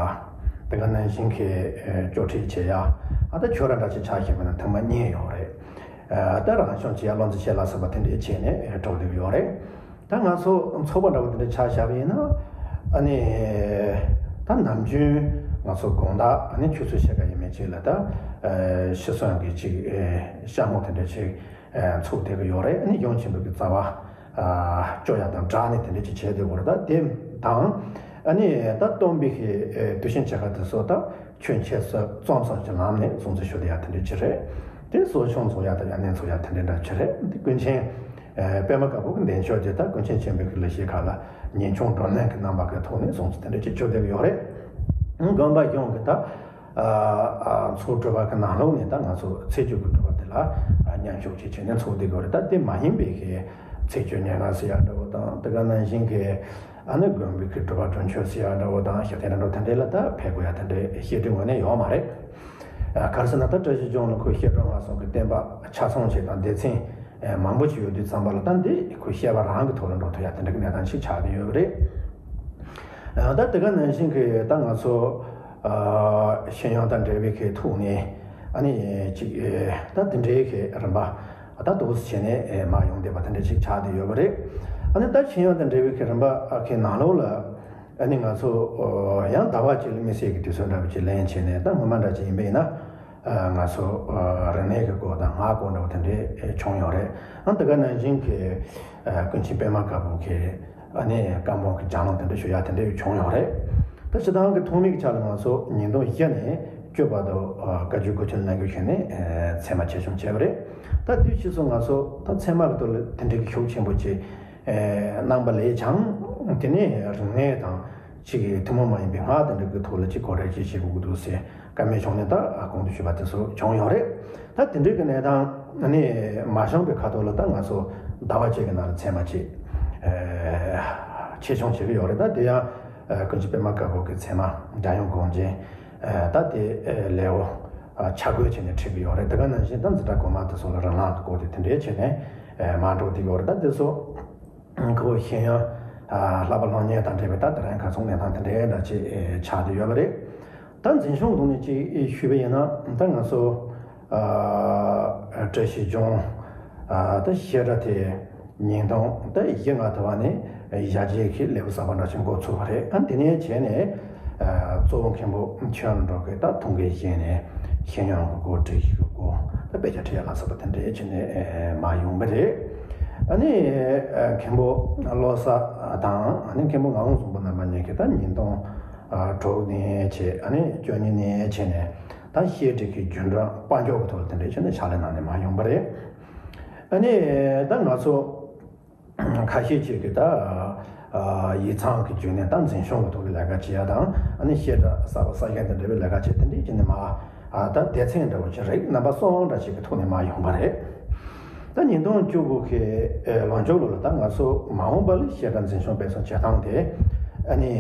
དེ་ག་ནང་བཞིན་གྱི་ཨ་སྐྱོར་ཁྲིད་བྱེད་ཡ། ཨ་ད་ཁྱོད་རང་འདྲ་ཅིག་ཆ་བཞག་པ་ན་ཐེངས་མ་གཉིས་ཡོད་རེད། ཨ་ད་རང་སྦྱོང་བྱེད་ཡ་བློ་འཛིན་བྱེད་ལ་སོགས་པ་དེ་འདྲའི་བྱས་ནས་ཨ་འགྲོ་བསྡད་ཡོད་རེད། ད་ང་ཚོ་ཚོགས་པ་འདྲ་བོ་དེ་འདྲ་ཆ་བཞག་པ་ཡིན་ན། ཨ་ནི་ད་ནམ་རྒྱུན་ང་ཚོ་དགོང་དག་ཨ་ནི་ཆུ་ཚོད་ཕྱེད་ཀ་ཡས་མས་ཅིག་ལ་ད་ཨ་ཤི་གསོན་གྱི་ཅིག་ཨ་གཤམ་འོག་དེ་འདྲ་ཅིག་ཨ་ཚུགས་བསྡད་ཀྱི་ཡོད་རེད། ཨ་ནི་གཞུང་ཆེན་པོ་གི་རྩ་བ་ཨ་སྐྱོར་ཡ་དང་སྦྲགས་ནས་དེ་འདྲ་ཅིག་བྱས་བསྡད་ཡོད་རེད། ད་དེ་དང་ཨ་ནི་ད་སྟོན་པའི་གི་ཨ་དུས་ཆེན་བྱེད་ག་དེ་ཚོ་ད་ཆོས་འཆད་སྲོལ་རྩོམ་སོགས་ཀྱི་ལམ་ནས་སྲུང་བརྩི་ཞུ་བསྡད་ཡ་དེ་འདྲ་ཅིག་རེད། དེ་གསོ་སྐྱོང་ཚོགས་ཡ་དང་ཡར་སྣེ་ཚོགས་ཡ་དེ་འདྲ་འདྲ་ཅིག་རེད། དེ་ཀུན་མཁྱེན་ཨ་པད་མ་དཀར་པོ་གི་འདས་མཆོད་དེ་ད་ཀུན་མཁྱེན་ཆེན་པོའི་གི་ལས་བྱེད་ཁག་ལ་ཉིན་ཆུང་བགྲོ་གླེང་གི་རྣམ་པ་གི་ཐོག་ནས་སྲུང་བརྩི་དེ་འདྲ་ཅིག་ཞུ་བསྡད་ཀྱི་ཡོད་རེད། དགོན་པ་གཞུང་གི་ད་ཨ་ཨ་ཚོགས་སྒྲུབ་པ་གི་ནང་ལོགས་ནས་ད་ང་ཚོ་ཚེས་བཅུ་གི་སྒྲུབ་པ་དེ་ལ་ཨ་མཉམ་ཞུགས་ཅིག་བྱས་ནས་ཚོགས་བསྡད་ཀྱི་ཡོད་རེད། ད་དེ་མ་ཡིན་པའི་གི་ཚེས་བཅུ་ཉེར་ལྔ་ཟེར་ཡ་འདྲ་བོ་དང་། དེ་ག་ནང་བཞིན་གི་ཨ་ནི་དགོན་པའི་གི་སྒྲུབ་པ་དྲུང་མཆོད་ཟེར་ཡ་འདྲ་བོ་དང་། ཞབས་བརྟན་འདྲ་བོ་དེ་འདྲ་ལ་ད་ཕེབས་དགོས་ཡ་དེ་འདྲའི་བཤད་སྒྲིག་ངོས་ནས་ཡོད་མ་རེད། ཨ་ག་རེ་ཟེར་ན་ད་བཀྲ་ཤིས་ལྗོངས་ལ་ཁོའི་བཤད་སྒྲུབ་སྔགས་གསུམ་གི་བསྟན་པ་ཆ་ཚང་ཅིག་དང་སྡེ་ཚན་ཨེ་མང་པོ་ཅིག་ཡོད་དུས་ཙམ་པ་ལ་ད་འདི་ཁོའི་བཤད་པ་རང་གི་ཐོག་ལ་འགྲོ་ཐུབ་ཡ་དེ་འདྲ་གི་གནས་སྟངས་ཤིག་ཆགས་བསྡད་ཡོད་པ་རེད། ཨ་ད་དེ་ག་ནང་བཞིན་གྱི་ད་ང་ཚོ་ཨ་ཤེས་ཡོན་དང་འབྲེལ་བའི་གི་ཐོག་ནས་ཨ་ནི་ཅིག་ཨེ་ད་དེ་འདྲའི་གི་རིམ་པ་ད་འདུག་སེ་བྱས་ནས་ཨེ་མར་ཡོང་བསྡད་པ་དེ་འདྲ་ཅིག་ཆགས་བསྡད་ཡོད་པ་རེད། ཨ་ནི་ད་ཤེས་ཡོན་དང་འབྲེལ་བའི་གི་རིམ་པ་གི་ནང་ལོགས་ལ་ཨ་ནི་ང་ཚོ་ཨ་ཡང་ཟླ་བ་གཅིག་ལ་དམིགས་བསལ་གྱི་དུས་ཚོད་འདྲ་བོ་ཅིག་ལེན་བྱས་ནས། ད་སྔོན་མ་འདྲ་ཅིག་ཡིན་པ་ཡིན་ན། ཨ་ང་ཚོ་ཨ་རིག་གནས་ཀྱི་སྐོར་དང་སྔགས་སྐོར་འདྲ་བོ་དེ་འདྲས་བྱུང་ཡོད་རེད། ཨ་དེ་ག་ནང་བཞིན་གྱི་ཨ་ཀུན་མཁྱེན་པད་མ་དཀར་པོ་གི་ཨ་ནི་བཀའ་འབུམ་གྱི་ལྗགས་ལུང་དེ་འདྲ་ཞུ་ཡ་དེ་འདྲས་བྱུང་ཡོད་རེད། ད་སྤྱིར་བཏང་གི་ཐོག་མའི་གི་ཆ་ལ་ང་ཚོ་ཉིས་སྟོང་བཞི་ནས་བཅུ་བར་དུ་ཨ་བཀའ་བརྒྱུད་སྐུ་ཆེན་ལ་ངོས་བྱས་ནས་ཨ་ཚད་མ་ཆེ་ཆུང་བྱས་པ་རེད། ད་དུས་ཕྱིས་སུ་ང་ཚོ་ད་ཚད་མ་གི་ཐོག་ལ་དེ་འདྲས་ཀྱི་ཤུགས་ཆེན་པོ་ཅིག་ཨ་གནང་པ་ལས་ཀྱང་། དེ་ནས་རིག་གནས་དང་ཅིག་གི་ཐུན་མོང་མ་ཡིན་པའི་སྔགས་དེ་འདྲ་གི་ཐོག་ལ་ཅིག་གོ་རེ་ཅིག་བྱེད་དགོས་ཀྱི་འདུག་ཟེར་བཀའ་མོལ་བྱུང་ནས་ད་གོང་དུ་ཞུས་པ་དེ་ཚོ་བྱུང་ཡོད་རེད། ད་དེ་འདྲའི་གི་གནས་སྟངས་ནི་མ་བྱུང་པའི་ཁ་ཐོག་ལ་ད་ང་ཚོ་ཟླ་བ་གཅིག་གི་ནང་ལ་ཚད་མ་ཅིག་ཨ་ཆེད་སྦྱོང་བྱེད་ཀྱི་ཡོད་རེད། ད་དེ་ཡང་ཨ་ཀུན་མཁྱེན་པད་མ་དཀར་པོ་གི་ཚད་མ་འཇམ་དབྱངས་དགོངས་རྒྱན་ཨ་ད་དེ་ཨ་ལེའུ་ཨ་ཆ་བགོས་བྱས་ནས་ཁྲིད་ཀྱི་ཡོད་རེད། དེ་ག་ནང་བཞིན་ད་འཛིན་གྲྭ་གོང་མ་དེ་ཚོ་ལ་རིང་ལངས་ཀྱི་སྐོར་དེ་དེ་འདྲའི་བྱས་ནས་ཨ་མར་འགྲོ་བསྡད་ཀྱི་ཡོད་རེད། ད་དེ་ཚོ། ཁོ་ཤེས་ཡོན་ཨ་བསླབ་པ་སློབ་གཉེར་དང་འབྲེལ་བའི་ད་དེ་རིང་ཁ་སང་གནས་སྟངས་དེ་འདྲའི་འདྲ་ཅིག་ཨེ་ཆགས་བསྡད་ཡོད་པ་རེད། ད་འཛིན་སྐྱོང་ཐོག་ནས་ཅིག་ཨེ་ཞུས་པ་ཡིན་ན། ད་ང་ཚོ་ཨ་བཀྲ་ཤིས་ལྗོངས་ཨ་ད་བཤད་གྲྭ་དེ་ཉིས་སྟོང་ད་བཞི་ལྔ་དུ་བ་ནས་ཡར་རྒྱས་ཀྱི་ལེའུ་གསར་པ་འདྲ་ཅིག་འགོ་ཚུགས་པ་རེད། ཨ་དེ་ནས་བྱས་ནས་ཨ་གཙོ་བོ་མཁན་པོ་ཆོས་རྣམ་གྲོལ་གྱིས་ད་ཐུགས་འགན་བཞེས་ནས་ཤེས་ཡོན་གྱི་སྐོར། སྒྲིག་གཞི་གི་སྐོར། ད་དཔེ་ཆ་ཁྲིད་ཡ་ལ་སོགས་པ་དེ་འདྲའི་བྱས་ནས་ཨེ་མར་ཡོང་པ་རེད། ཨ་ནི་ཨ་མཁན་པོ་བློ་བཟང་དང་། ཨ་ནི་མཁན་པོ་ངག་དབང་བཟང་པོ་རྣམ་པ་གཉིས་ཀྱིས་ད་ཉིས་སྟོང་ཨ་དྲུག་ནས་བྱས། ཨ་ནི་བཅུ་གཉིས་ནས་བྱས་ནས་ད་བཤད་ཁྲིད་ཀྱི་རྒྱུན་འགྲོ་དཔལ་འབྱོར་གྱི་ཐོག་ལ་དེ་འདྲའི་བྱས་ནས་ཕྱག་ལས་གནང་ནས་མར་ཡོང་པ་རེད། ཨ་ནི་ད་ང་ཚོ་ཁ་ཤས་ཅིག་གིས་ད་ཨ་ཡིག་ཚང་གི་བརྒྱུད་ནས་ད་འཛིན་སྐྱོང་གི་ཐོག་གི་ལས་ཀ་བྱེད་ཡ་དང་། ཨ་ནི་བཤད་གྲྭ་གསར་པ་གསར་བཞེངས་དང་འབྲེལ་བའི་ལས་ཀ་བྱེད། དེ་འདྲའི་བྱས་ནས་མར་ཨ་ད་སྡེ་ཚན་འདྲ་བོ་ཅིག་རིགས་རྣམ་པ་གསུམ་འདྲ་ཞིག་གི་ཐོག་ནས་མར་ཡོང་པ་རེད། ད་ཉིས་སྟོང་བཅུ་དགུ་གི་ཨེ་ལོ་མཇུག་ལོ་ལ་ད་ང་ཚོ་མ་འོངས་པ་ལ་བཤད་གྲྭ་འཛིན་སྐྱོང་སྤེལ་གསུམ་བྱེད་སྟངས་དེ་ ཨ་ནི་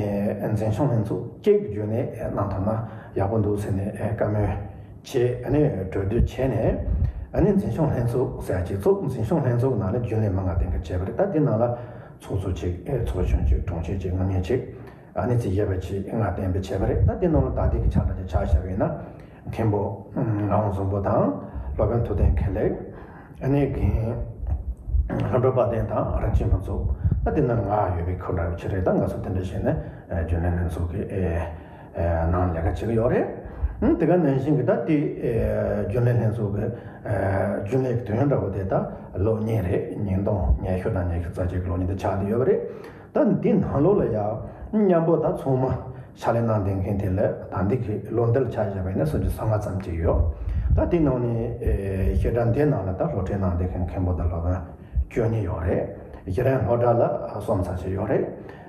འཛིན་སྐྱོང་ལྷན་ཚོགས་གཅིག་བརྒྱུད་ནས་གནང་ཐུབ་ན་ཡག་པོ་འདུག་ཟེར་ནས་བཀའ་མོལ་བྱས། ཨ་ནི་གྲོས་བསྡུར་བྱས་ནས། ཨ་ནི་འཛིན་སྐྱོང་ལྷན་ཚོགས་ཟེར་ཡ་ཅིག་བཙུགས། འཛིན་སྐྱོང་ལྷན་ཚོགས་ནང་ལ་རྒྱུན་ལས་མི་ལྔ་གཏན་འཁེལ་བྱས་པ་རེད། ད་དེ་ནང་ལ་ཚོགས་གཙོ་གཅིག་ཨེ་ཚོགས་གཞོན་གཅིག་དྲུང་ཆེ་གཅིག་དངུལ་གཉེར་གཅིག་ཨ་ནི་རྩིས་ཞིབ་པ་གཅིག་ལྔ་གཏན་འབེབས་བྱས་པ་རེད། ད་དེ་ནང་ལ་ད་ལྟའི་གི་ཆ་ལ་ཅིག་ཆ་བཞག་པ་ཡིན་ན། མཁན་པོ་ངག་དབང་བཟང་པོ་དང་། སློབ་དཔོན་ཐུབ་བསྟན་མཁས་ལེགས། ཨ་ནི་རྒན་ལྷུན་གྲུབ་དཔལ་ལྡན་དང་རིན་ཆེན་ཕུན་ཚོགས། ད་དེ་ནང་ལྔ་ཡོད་པའི་ཁོ་འདྲ་བ་ཅིག་རེད། ད་ང་ཚོ་དེ་འདྲ་བྱས་ནས་རྒྱུན་ལས་ལྷན་ཚོགས་ཀྱི་ཨེ་ཨེ་ནང་ལས་ཀ་བྱེད་ཀྱི་ཡོད་རེད། ཨང་། དེ་ག་ནང་བཞིན་གྱི་ད་དེ་ཨེ་རྒྱུན་ལས་ལྷན་ཚོགས་ཀྱི་ཨེ་རྒྱུན་ལས་ཀྱི་དུས་ཡུན་འདྲ་བོ་དེ་ད་ལོ་གཉིས་རེད། ཉིས་སྟོང་ཉི་ཤུ་དང་ཉི་ཤུ་རྩ་གཅིག་གི་ལོ་གཉིས་དེ་ཆགས་བསྡད་ཡོད་པ་རེད། ད་འདི་ནང་ལོགས་ལ་ཡང་མཉམ་པོ་ད་ཚང་མ་ཕྱག་ལས་གནང་བསྡད་མཁན་དེ་ལ་ད་འདི་གི་ལོ་འདི་ལ་ཆ་བཞག་པ་ཡིན་ན་སུམ་ཅུ་སོ་ལྔ་ཙམ་ཅིག་ཡོད། ད་དེ་ནང་ནས་ཨེ་བཤད་གྲྭ་འདི་ནང་ལ་ད་སློབ་ཁྲིད་གནང་བསྡད་མཁན་མཁན་པོ་དང་སློབ་དཔོན་བཅུ་གཉིས་ཡོད་རེད། གཞི་རིམ་སློབ་གྲྭ་ལ་གསུམ་ཙམ་ཅིག་ཡོད་རེད།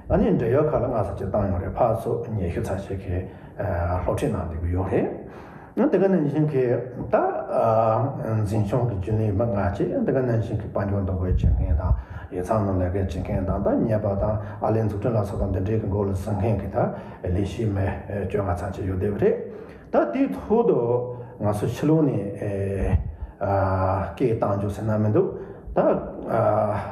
ཨ་ནི་འབྲེལ་ཡོད་ཁག་ལ་ལྔ་ཙམ་ཅིག་བཏང་ཡོད་རེད། ཕར་ཚུར་ཉི་ཤུ་ཙམ་ཅིག་གིས་ཨེ་སློབ་ཁྲིད་གནང་བསྡད་ཀྱི་ཡོད་རེད། དེ་ག་ནང་བཞིན་གྱི་ད་ཨ་འཛིན་སྐྱོང་གི་རྒྱུན་ལས་མི་ལྔ་བཅས། དེ་ག་ནང་བཞིན་གྱི་དཔལ་འབྱོར་འདུ་འགོད་བྱེད་མཁན་དང་། ཡིག་ཚང་ནང་ལས་ཀ་བྱེད་མཁན་དང་། ད་ཉེས་པ་དང་ཨར་ལས་འཛུགས་སྐྲུན་ལ་སོགས་པ་འདི་འདྲའི་གི་འགོ་ལ་ཟིན་མཁན་གྱི་ད་ལས་བྱེད་མི་བཅོ་ལྔ་ཙམ་ཅིག་ཡོད་བསྡད་པ་རེད། ད་དེའི་ཐོག་ཏུ་ང་ཚོ་ཕྱི་ལོགས་ནས་ཨེ་ཨ་སྐད་བཏང་རྒྱུ་ཟེར་ན་མི་འདུག་ད་ཨ་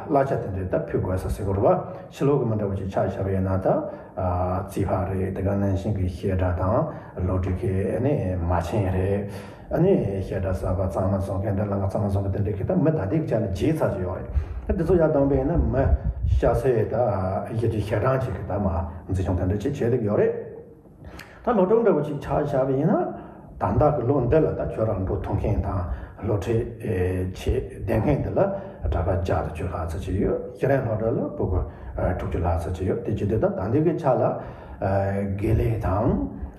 གླ་ཆ་དེ་འདྲའི་ད་ཕུལ་དགོས་ས་ཟེར་དགོས་རེད་བ། ཕྱི་ལོགས་གི་མི་འདྲ་བོ་ཅིག་ཆ་བཞག་པ་ཡིན་ན་ད་ཨ་རྩིས་པ་རེད། དེ་ག་ནང་བཞིན་གྱི་བཤད་གྲྭ་དང་། སློབ་ཕྲུག་གི་ཨ་ནི་མ་བྱན་རེད། ཨ་ནི་བཤད་གྲྭ་གསར་པ་གཙང་མ་བཟོ་མཁན་དང་། ལམ་ཁ་གཙང་མ་བཟོ་མཁན་དེ་འདྲ་གི་ད་མི་ད་ལྟའི་ཆ་ནས་བརྒྱད་ཙམ་ཅིག་ཡོད་རེད། ད་འདི་ཚོ་ཡར་བཏང་པ་ཡིན་ན་མི་ཤ་ཚའི་ད་གཞི་གི་ཞེ་གྲངས་ཅིག་གི་ད་མ་འཛིན་སྐྱོང་དེ་འདྲ་ཅིག་བྱེད་བསྡད་ཀྱི་ཡོད་རེད། ད་སློབ་ཕྲུག་འདྲ་བོ་ཅིག་ཆ་བཞག་པ་ཡིན་ན། ད་ལྟ་གི་ལོ་འདི་ལ་ད་ཁྱོད་རང་འགྲོ་ཐུབ་མཁན་དང་སློབ་ཁྲིད་ཨེ་བྱེད་བསྡད་མཁན་དེ་ལ་གྲྭ་པ་བརྒྱ་དང་བཅུ་ལྷག་ཙམ་ཅིག་ཡོད། གཞི་རིམ་སློབ་གྲྭ་ལ་སྤུ་གུ་ཨེ་དྲུག་ཅུ་ལྷག་ཙམ་ཅིག་ཡོད། དེ་བྱེད་དུས་ད་ད་ལྟའི་གི་ཆ་ལ་ཨེ་དགེ་ལས་དང་།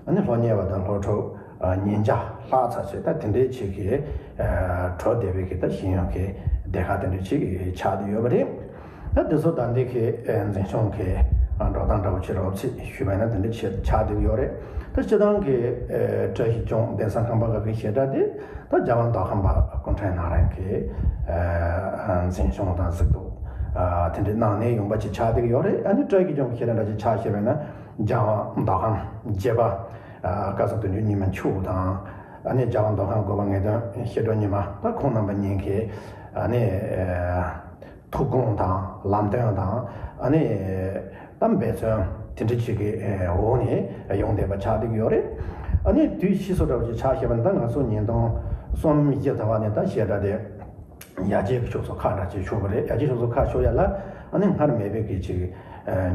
ཨ་ནི་སློབ་གཉེར་བ་དང་སློབ་ཕྲུག་ཨ་ཉིས་བརྒྱ་ལྷག་ཙམ་ཞིག་ད་དེ་འདྲའི་ཆེད་ཀྱི་ཨ་གྲོལ་བསྡད་པའི་གི་ད་ཤེས་ཡོན་གྱི་སྡེ་ཁག་དེ་འདྲ་ཅིག་ཆགས་བསྡད་ཡོད་པ་རེད། ད་དེ་ཚོ་ད་འདི་གི་ཨ་འཛིན་སྐྱོང་གི་ཨ་འགྲོ་སྟངས་འདྲ་བོ་ཅིག་རོབ་ཙམ་ཞུས་པ་ཡིན་ན་དེ་འདྲ་ཆགས་བསྡད་ཡོད་རེད། ད་སྤྱིར་བཏང་གི་ཨ་བཀྲ་ཤིས་ལྗོངས་གདན་ས་ཁང་པ་ཁག་གི་བཤད་གྲྭ་དེ་ད་རྒྱལ་དབང་མདོ་ཁམས་པ་སྐུ་ཕྲེང་རྣམ་གཉིས་ཀྱི་ཨ་འཛིན་སྐྱོང་དང་གཟིགས་རྟོག་ཨ་དེ་འདྲའི་གནང་ནས་ཡོང་པ་ཅིག་ཆགས་བསྡད་ཡོད་རེད། ཨ་ནི་བཀྲ་ཤིས་ལྗོངས་ཀྱི་བཤད་གྲྭ་འདྲ་ཅིག་ཆ་བཞག་པ་ཡིན་ན། རྒྱལ་དབང་མདོ་ཁམས་བརྒྱད་པ་ཨ་བཀའ་ཟུར་དོན་གཅོད་ཉི་མ་མཆོག་དང་། ཨ་ནི་རྒྱལ་དབང་མདོ་ཁམས་དགུ་པ་ངེས་དོན་ཤེས་སྒྲོན་ཉི་མ། ད་ཁོང་རྣམ་པ་གཉིས་ཀྱིས་ཨ་ནི་ཨ་ཐུགས་དགོངས་དང་ལམ་སྟོན་དང་། ཨ་ནི་ད་འབད་བརྩོན་དེ་འདྲ་ཅིག་གི་འོག་ནས་ཡོང་བསྡད་པ་ཆགས་བསྡད་ཀྱི་ཡོད་རེད། ཨ་ནི་དུས་ཕྱིས་སུ་འདྲ་བོ་ཅིག་ཆ་བཞག་པ་ཡིན་ན། ད་ང་ཚོ་ཉིས་སྟོང་གསུམ་བཞི་ཙམ་པ་ནས་ད་བཤད་གྲྭ་དེ་ཡར་རྒྱས་ཀྱི་ཕྱོགས་སུ་ཁག་འདྲ་ཅིག་ཤོར་བ་རེད། ཡར་རྒྱས་ཕྱོགས་སུ་ཁག་ཤོར་ཡ་ལ་ཨ་ནི་སྔར་མེད་པའི་གི་ཅིག་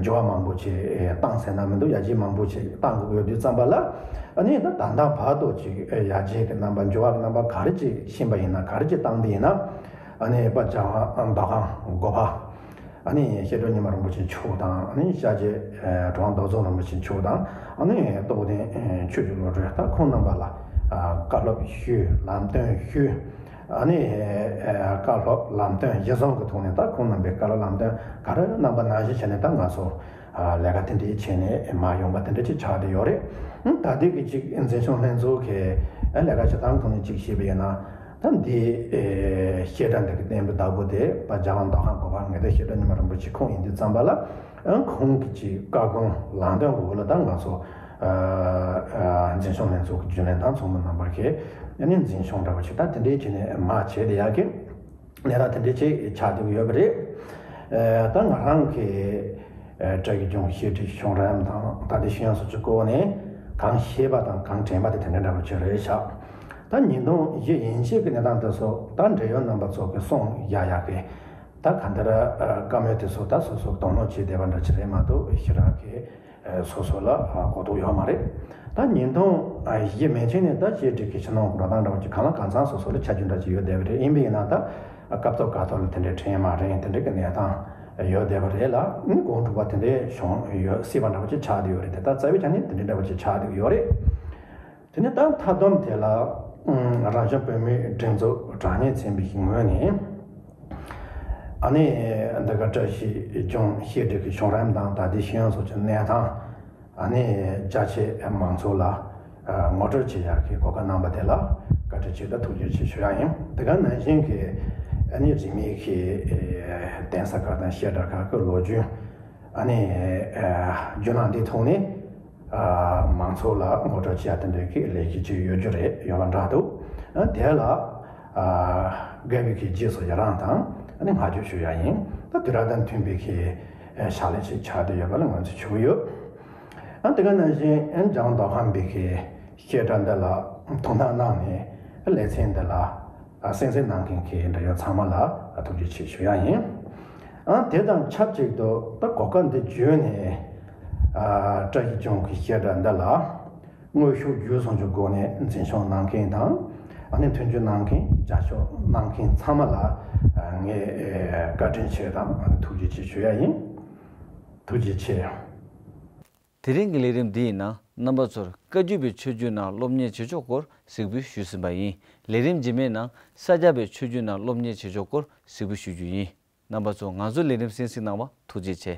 འགྱུར་བ་མང་པོ་ཅིག་བཏང་ཟེར་ན་མི་འདུག་ཡར་རྒྱས་མང་པོ་ཅིག་བཏང་དགོས་ཀྱི་ཡོད་དུས་ཙམ་པ་ལ། ཨ་ནི་ད་ད་ལྟ་བར་དུ་ཅིག་ཡར་རྒྱས་ཀྱི་རྣམ་པ། འགྱུར་བ་གི་རྣམ་པ་ག་རེ་ཅིག་ཕྱིན་པ་ཡིན་ན། ག་རེ་ཅིག་བཏང་པ་ཡིན་ན། ཨ་ནི་དཔལ་རྒྱལ་དབང་མདོ་ཁམས་དགུ་པ་ཨ་ནི་ཤེས་སྒྲོན་ཉི་མ་རིན་པོ་ཆེ་མཆོག་དང་། ཨ་ནི་ཤར་རྒྱལ་གྲུབ་དབང་རྡོ་རྫོང་རིན་པོ་ཆེ་མཆོག་དང་། ཨ་ནི་རྟོགས་ལྡན་ཆོས་ཀྱི་བློ་གྲོས། ད་ཁོང་རྣམ་པ་ལ་བཀའ་སློབ་ཞུས། ལམ་སྟོན་ཞུས། ཨ་ནི་བཀའ་སློབ་ལམ་སྟོན་གཞིར་བཟུང་གི་ཐོག་ནས། ད་ཁོང་རྣམ་པའི་བཀའ་སློབ་ལམ་སྟོན་ག་རེ་གནང་པ་ནང་བཞིན་བྱས་ནས་ད་ང་ཚོ་ལས་ཀ་དེ་འདྲའི་བྱས་ནས་མར་ཡོང་པ་དེ་འདྲ་ཅིག་ཆགས་བསྡད་ཡོད་རེད། ད་ལྟའི་གི་ཅིག་འཛིན་སྐྱོང་ལྷན་ཚོགས་ཀྱི་ལས་ཀ་བྱེད་སྟངས་ཐོག་ནས་ཅིག་བཤད་པ་ཡིན་ན། ད་འདི་ཨེ་བཤད་གྲྭ་འདི་གི་བསྟན་པའི་བདག་པོ་དེ་དཔལ་རྒྱལ་དབང་མདོ་ཁམས་དགུ་པ་ངེས་དོན་ཤེས་སྒྲོན་ཉི་མ་རིན་པོ་ཆེ་ཁོང་ཡིན་དུས་ཙམ་པ་ལ། ཨ་ཁོང་གི་ཅིག་བཀའ་དགོངས་ལམ་སྟོན་འོག་ལ་ད་ང་ཚོ་ཨ་ཨ་འཛིན་སྐྱོང་ལྷན་ཚོགས་ཀྱི་རྒྱུན་ལས་དང་ཚོགས་མི་རྣམ་པ་གིས་ཨ་ནི་འཛིན་སྐྱོང་འདྲ་བོ་ཅིག་ད་དེ་འདྲའི་བྱས་ནས་མར་བྱས་བསྡད་ཡག་གི་གནས་སྟངས་དེ་འདྲའི་ཅིག་ཆགས་བསྡད་ཀྱི་ཡོད་པ་རེད། ཨ་ད་ང་རང་གི་ཨ་བཀྲ་ཤིས་ལྗོངས་ཤེས་སྒྲིག་གཞུང་རིམ་དང་ད་ལྟའི་ཤེས་ཡོན་སོགས་ཀྱི་སྐོར་ནས་གང་ཤེས་པ་དང་གང་དྲན་པ་དེ་དེ་འདྲ་འདྲ་བོ་ཅིག་རེད་ཤག་ད་ཉིས་སྟོང་བཞི་ཡན་ཆད་ཀྱི་གནས་སྟངས་དེ་ཚོ་ད་འབྲེལ་ཡོད་རྣམ་པ་ཚོ་གིས་གསུང་ཡག་ཡག་གི། ད་གང་ལྟར་ཨ་བཀའ་མོལ་དེ་ཚོ་ད་སོ་སོ་དོ་སྣང་བྱས་བསྡད་པ་འདྲ་ཅིག་རེད་མ་གཏོགས། ཞེ་དྲག་གི་ཨ་སོ་སོ་ལ་ཨ་གོ་རྟོགས་ཡོད་མ་རེད། ད་ཉིས་སྟོང་བཞི་མན་ཆད་ནས་ད་ཤེས་སྒྲིག་གི་ཕྱི་ནང་འགྲོ་སྟངས་འདྲ་བོ་ཅིག་གང་ལ་གང་འཚམ་སོ་སོ་ལ་ཆ་རྒྱུས་འདྲ་ཅིག་ཡོད་བསྡད་པ་རེད། ཡིན་པ་ཡིན་ན་ད་སྐབས་ཐོག་སྐབས་ཐོག་ལ་དེ་འདྲའི་དྲན་མ་དྲན་དེ་འདྲའི་གི་གནས་སྟངས་ཡོད་བསྡད་པ་རེད་ལ། ཨ་ནི་གོང་དྲུག་པ་དེ་འདྲའི་བྱུང་ཡོད་སྲིད་པ་འདྲ་བོ་ཅིག་ཆགས་བསྡད་ཡོད་རེད། དེ་ད་རྩ་བའི་ཆ་ནས་དེ་འདྲའི་འདྲ་བོ་ཅིག་ཆགས་བསྡད་ཡོད་རེད། དེ་ནས་ད་མཐའ་སྡོམ་དེ་ལ་ཨང་རང་སྐྱོང་བོད་མིའི་སྒྲིག་འཛུགས་དྲང་གནས་ཚན་པའི་ངོས་ནས། ཨ་ནི་འདི་ག་བཀྲ་ཤིས་ལྗོངས་ཤེས་སྒྲིག་གི་བྱུང་རིམ་དང་ད་ལྟའི་ཤེས་ཡོན་སོགས་ཀྱི་གནས་སྟངས། ཨ་ནི་རྒྱ་ཆེ་མང་ཚོགས་ལ་ངོ་སྤྲོད་བྱེད་ཡག་གི་གོ་སྐབས་གནང་པ་དེ་ལ་བཀའ་དྲིན་ཆེ་དང་ཐུགས་རྗེ་ཆེ་ཞུ་ཡག་ཡིན། དེ་ག་ནང་བཞིན་གྱི་ཨ་ནི་རིས་མེད་ཀྱི་གདན་ས་ཁག་དང་བཤད་གྲྭ་ཁག་གི་ལོ་རྒྱུས། ཨ་ནི་ཨ་བརྒྱུད་ནང་འདི་ཐོག་ནས་ཨ་མང་ཚོགས་ལ་ངོ་སྤྲོད་བྱེད་ཡ་དེ་འདྲའི་གི་ལས་གཞི་ཅིག་ཡོད་རྒྱུ་རེད། ཡོད་པ་འདྲ་འདུག་ཨ་དེ་ལ་ཨ་དགའ་བའི་གི་རྗེས་སུ་ཡི་རང་དང་ཨ་ནི་བསྔགས་བརྗོད་ཞུ་ཡ་ཡིན། ད་དུས་རབས་དང་མཐུན་པའི་གི་ཨ་ཕྱག་ལས་ཅིག་ཆགས་བསྡད་ཡོད་པ་ལ་ངོས་འཛིན་ཞུ་གི་ཡོད། ཨ་དེ་ག་ནང་བཞིན་ཨ་འཇམ་དབྱངས་མདོ་ཁམས་པའི་གི་བཤད་གྲྭ་འདི་ལ་ཐུགས་སྣང་གནང་ནས་ལེ་ཚན་འདི་ལ་གསན་གཟིགས་གནང་མཁན་གྱི་འབྲེལ་ཡོད་ཚང་མ་ལ་ཐུགས་རྗེ་ཆེ་ཞུ་ཡ་ཡིན། ཨ་དེ་དང་ཆབས་ཅིག་ཏུ་ད་གོ་སྐབས་འདི་བརྒྱུད་ནས་ཨ་བཀྲ་ཤིས་ལྗོངས་ཀྱི་བཤད་གྲྭ་འདི་ལ་དངོས་ཤུགས་བརྒྱུད་གསུམ་གྱི་སྒོ་ནས་འཛིན་སྐྱོང་གནང་མཁན་དང་ཨ་ནི་མཐུན་འགྱུར་གནང་མཁན་རྒྱབ་སྐྱོར་གནང་མཁན་ཚང་མ་ལ་ཨ་ངས་ཨ་བཀའ་དྲིན་ཆེ་དང་ཐུགས་རྗེ་ཆེ་ཞུ་ཡ་ཡིན། ཐུགས་རྗེ་ཆེ། དེ་རིང་གི་ལས་རིམ་འདིའི་ནང་རྣམ་པ་ཚོར་བཀའ་བརྒྱུད་པའི་ཆོས་བརྒྱུད་ནང་སློབ་གཉེར་བྱེད་ཕྱོགས་སྐོར་གཟིགས་འབུལ་ཞུས་ཟིན་པ་ཡིན། ལས་རིམ་རྗེས་མའི་ནང་ས་སྐྱ་པའི་ཆོས་བརྒྱུད་ནང་སློབ་གཉེར་བྱེད་ཕྱོགས་སྐོར་གཟིགས་འབུལ་ཞུ་རྒྱུ་ཡིན། རྣམ་པ་ཚོ་ང་ཚོའི་ལས་རིམ་གསན་གཟིགས་གནང་བར་ཐུགས་རྗེ་ཆེ།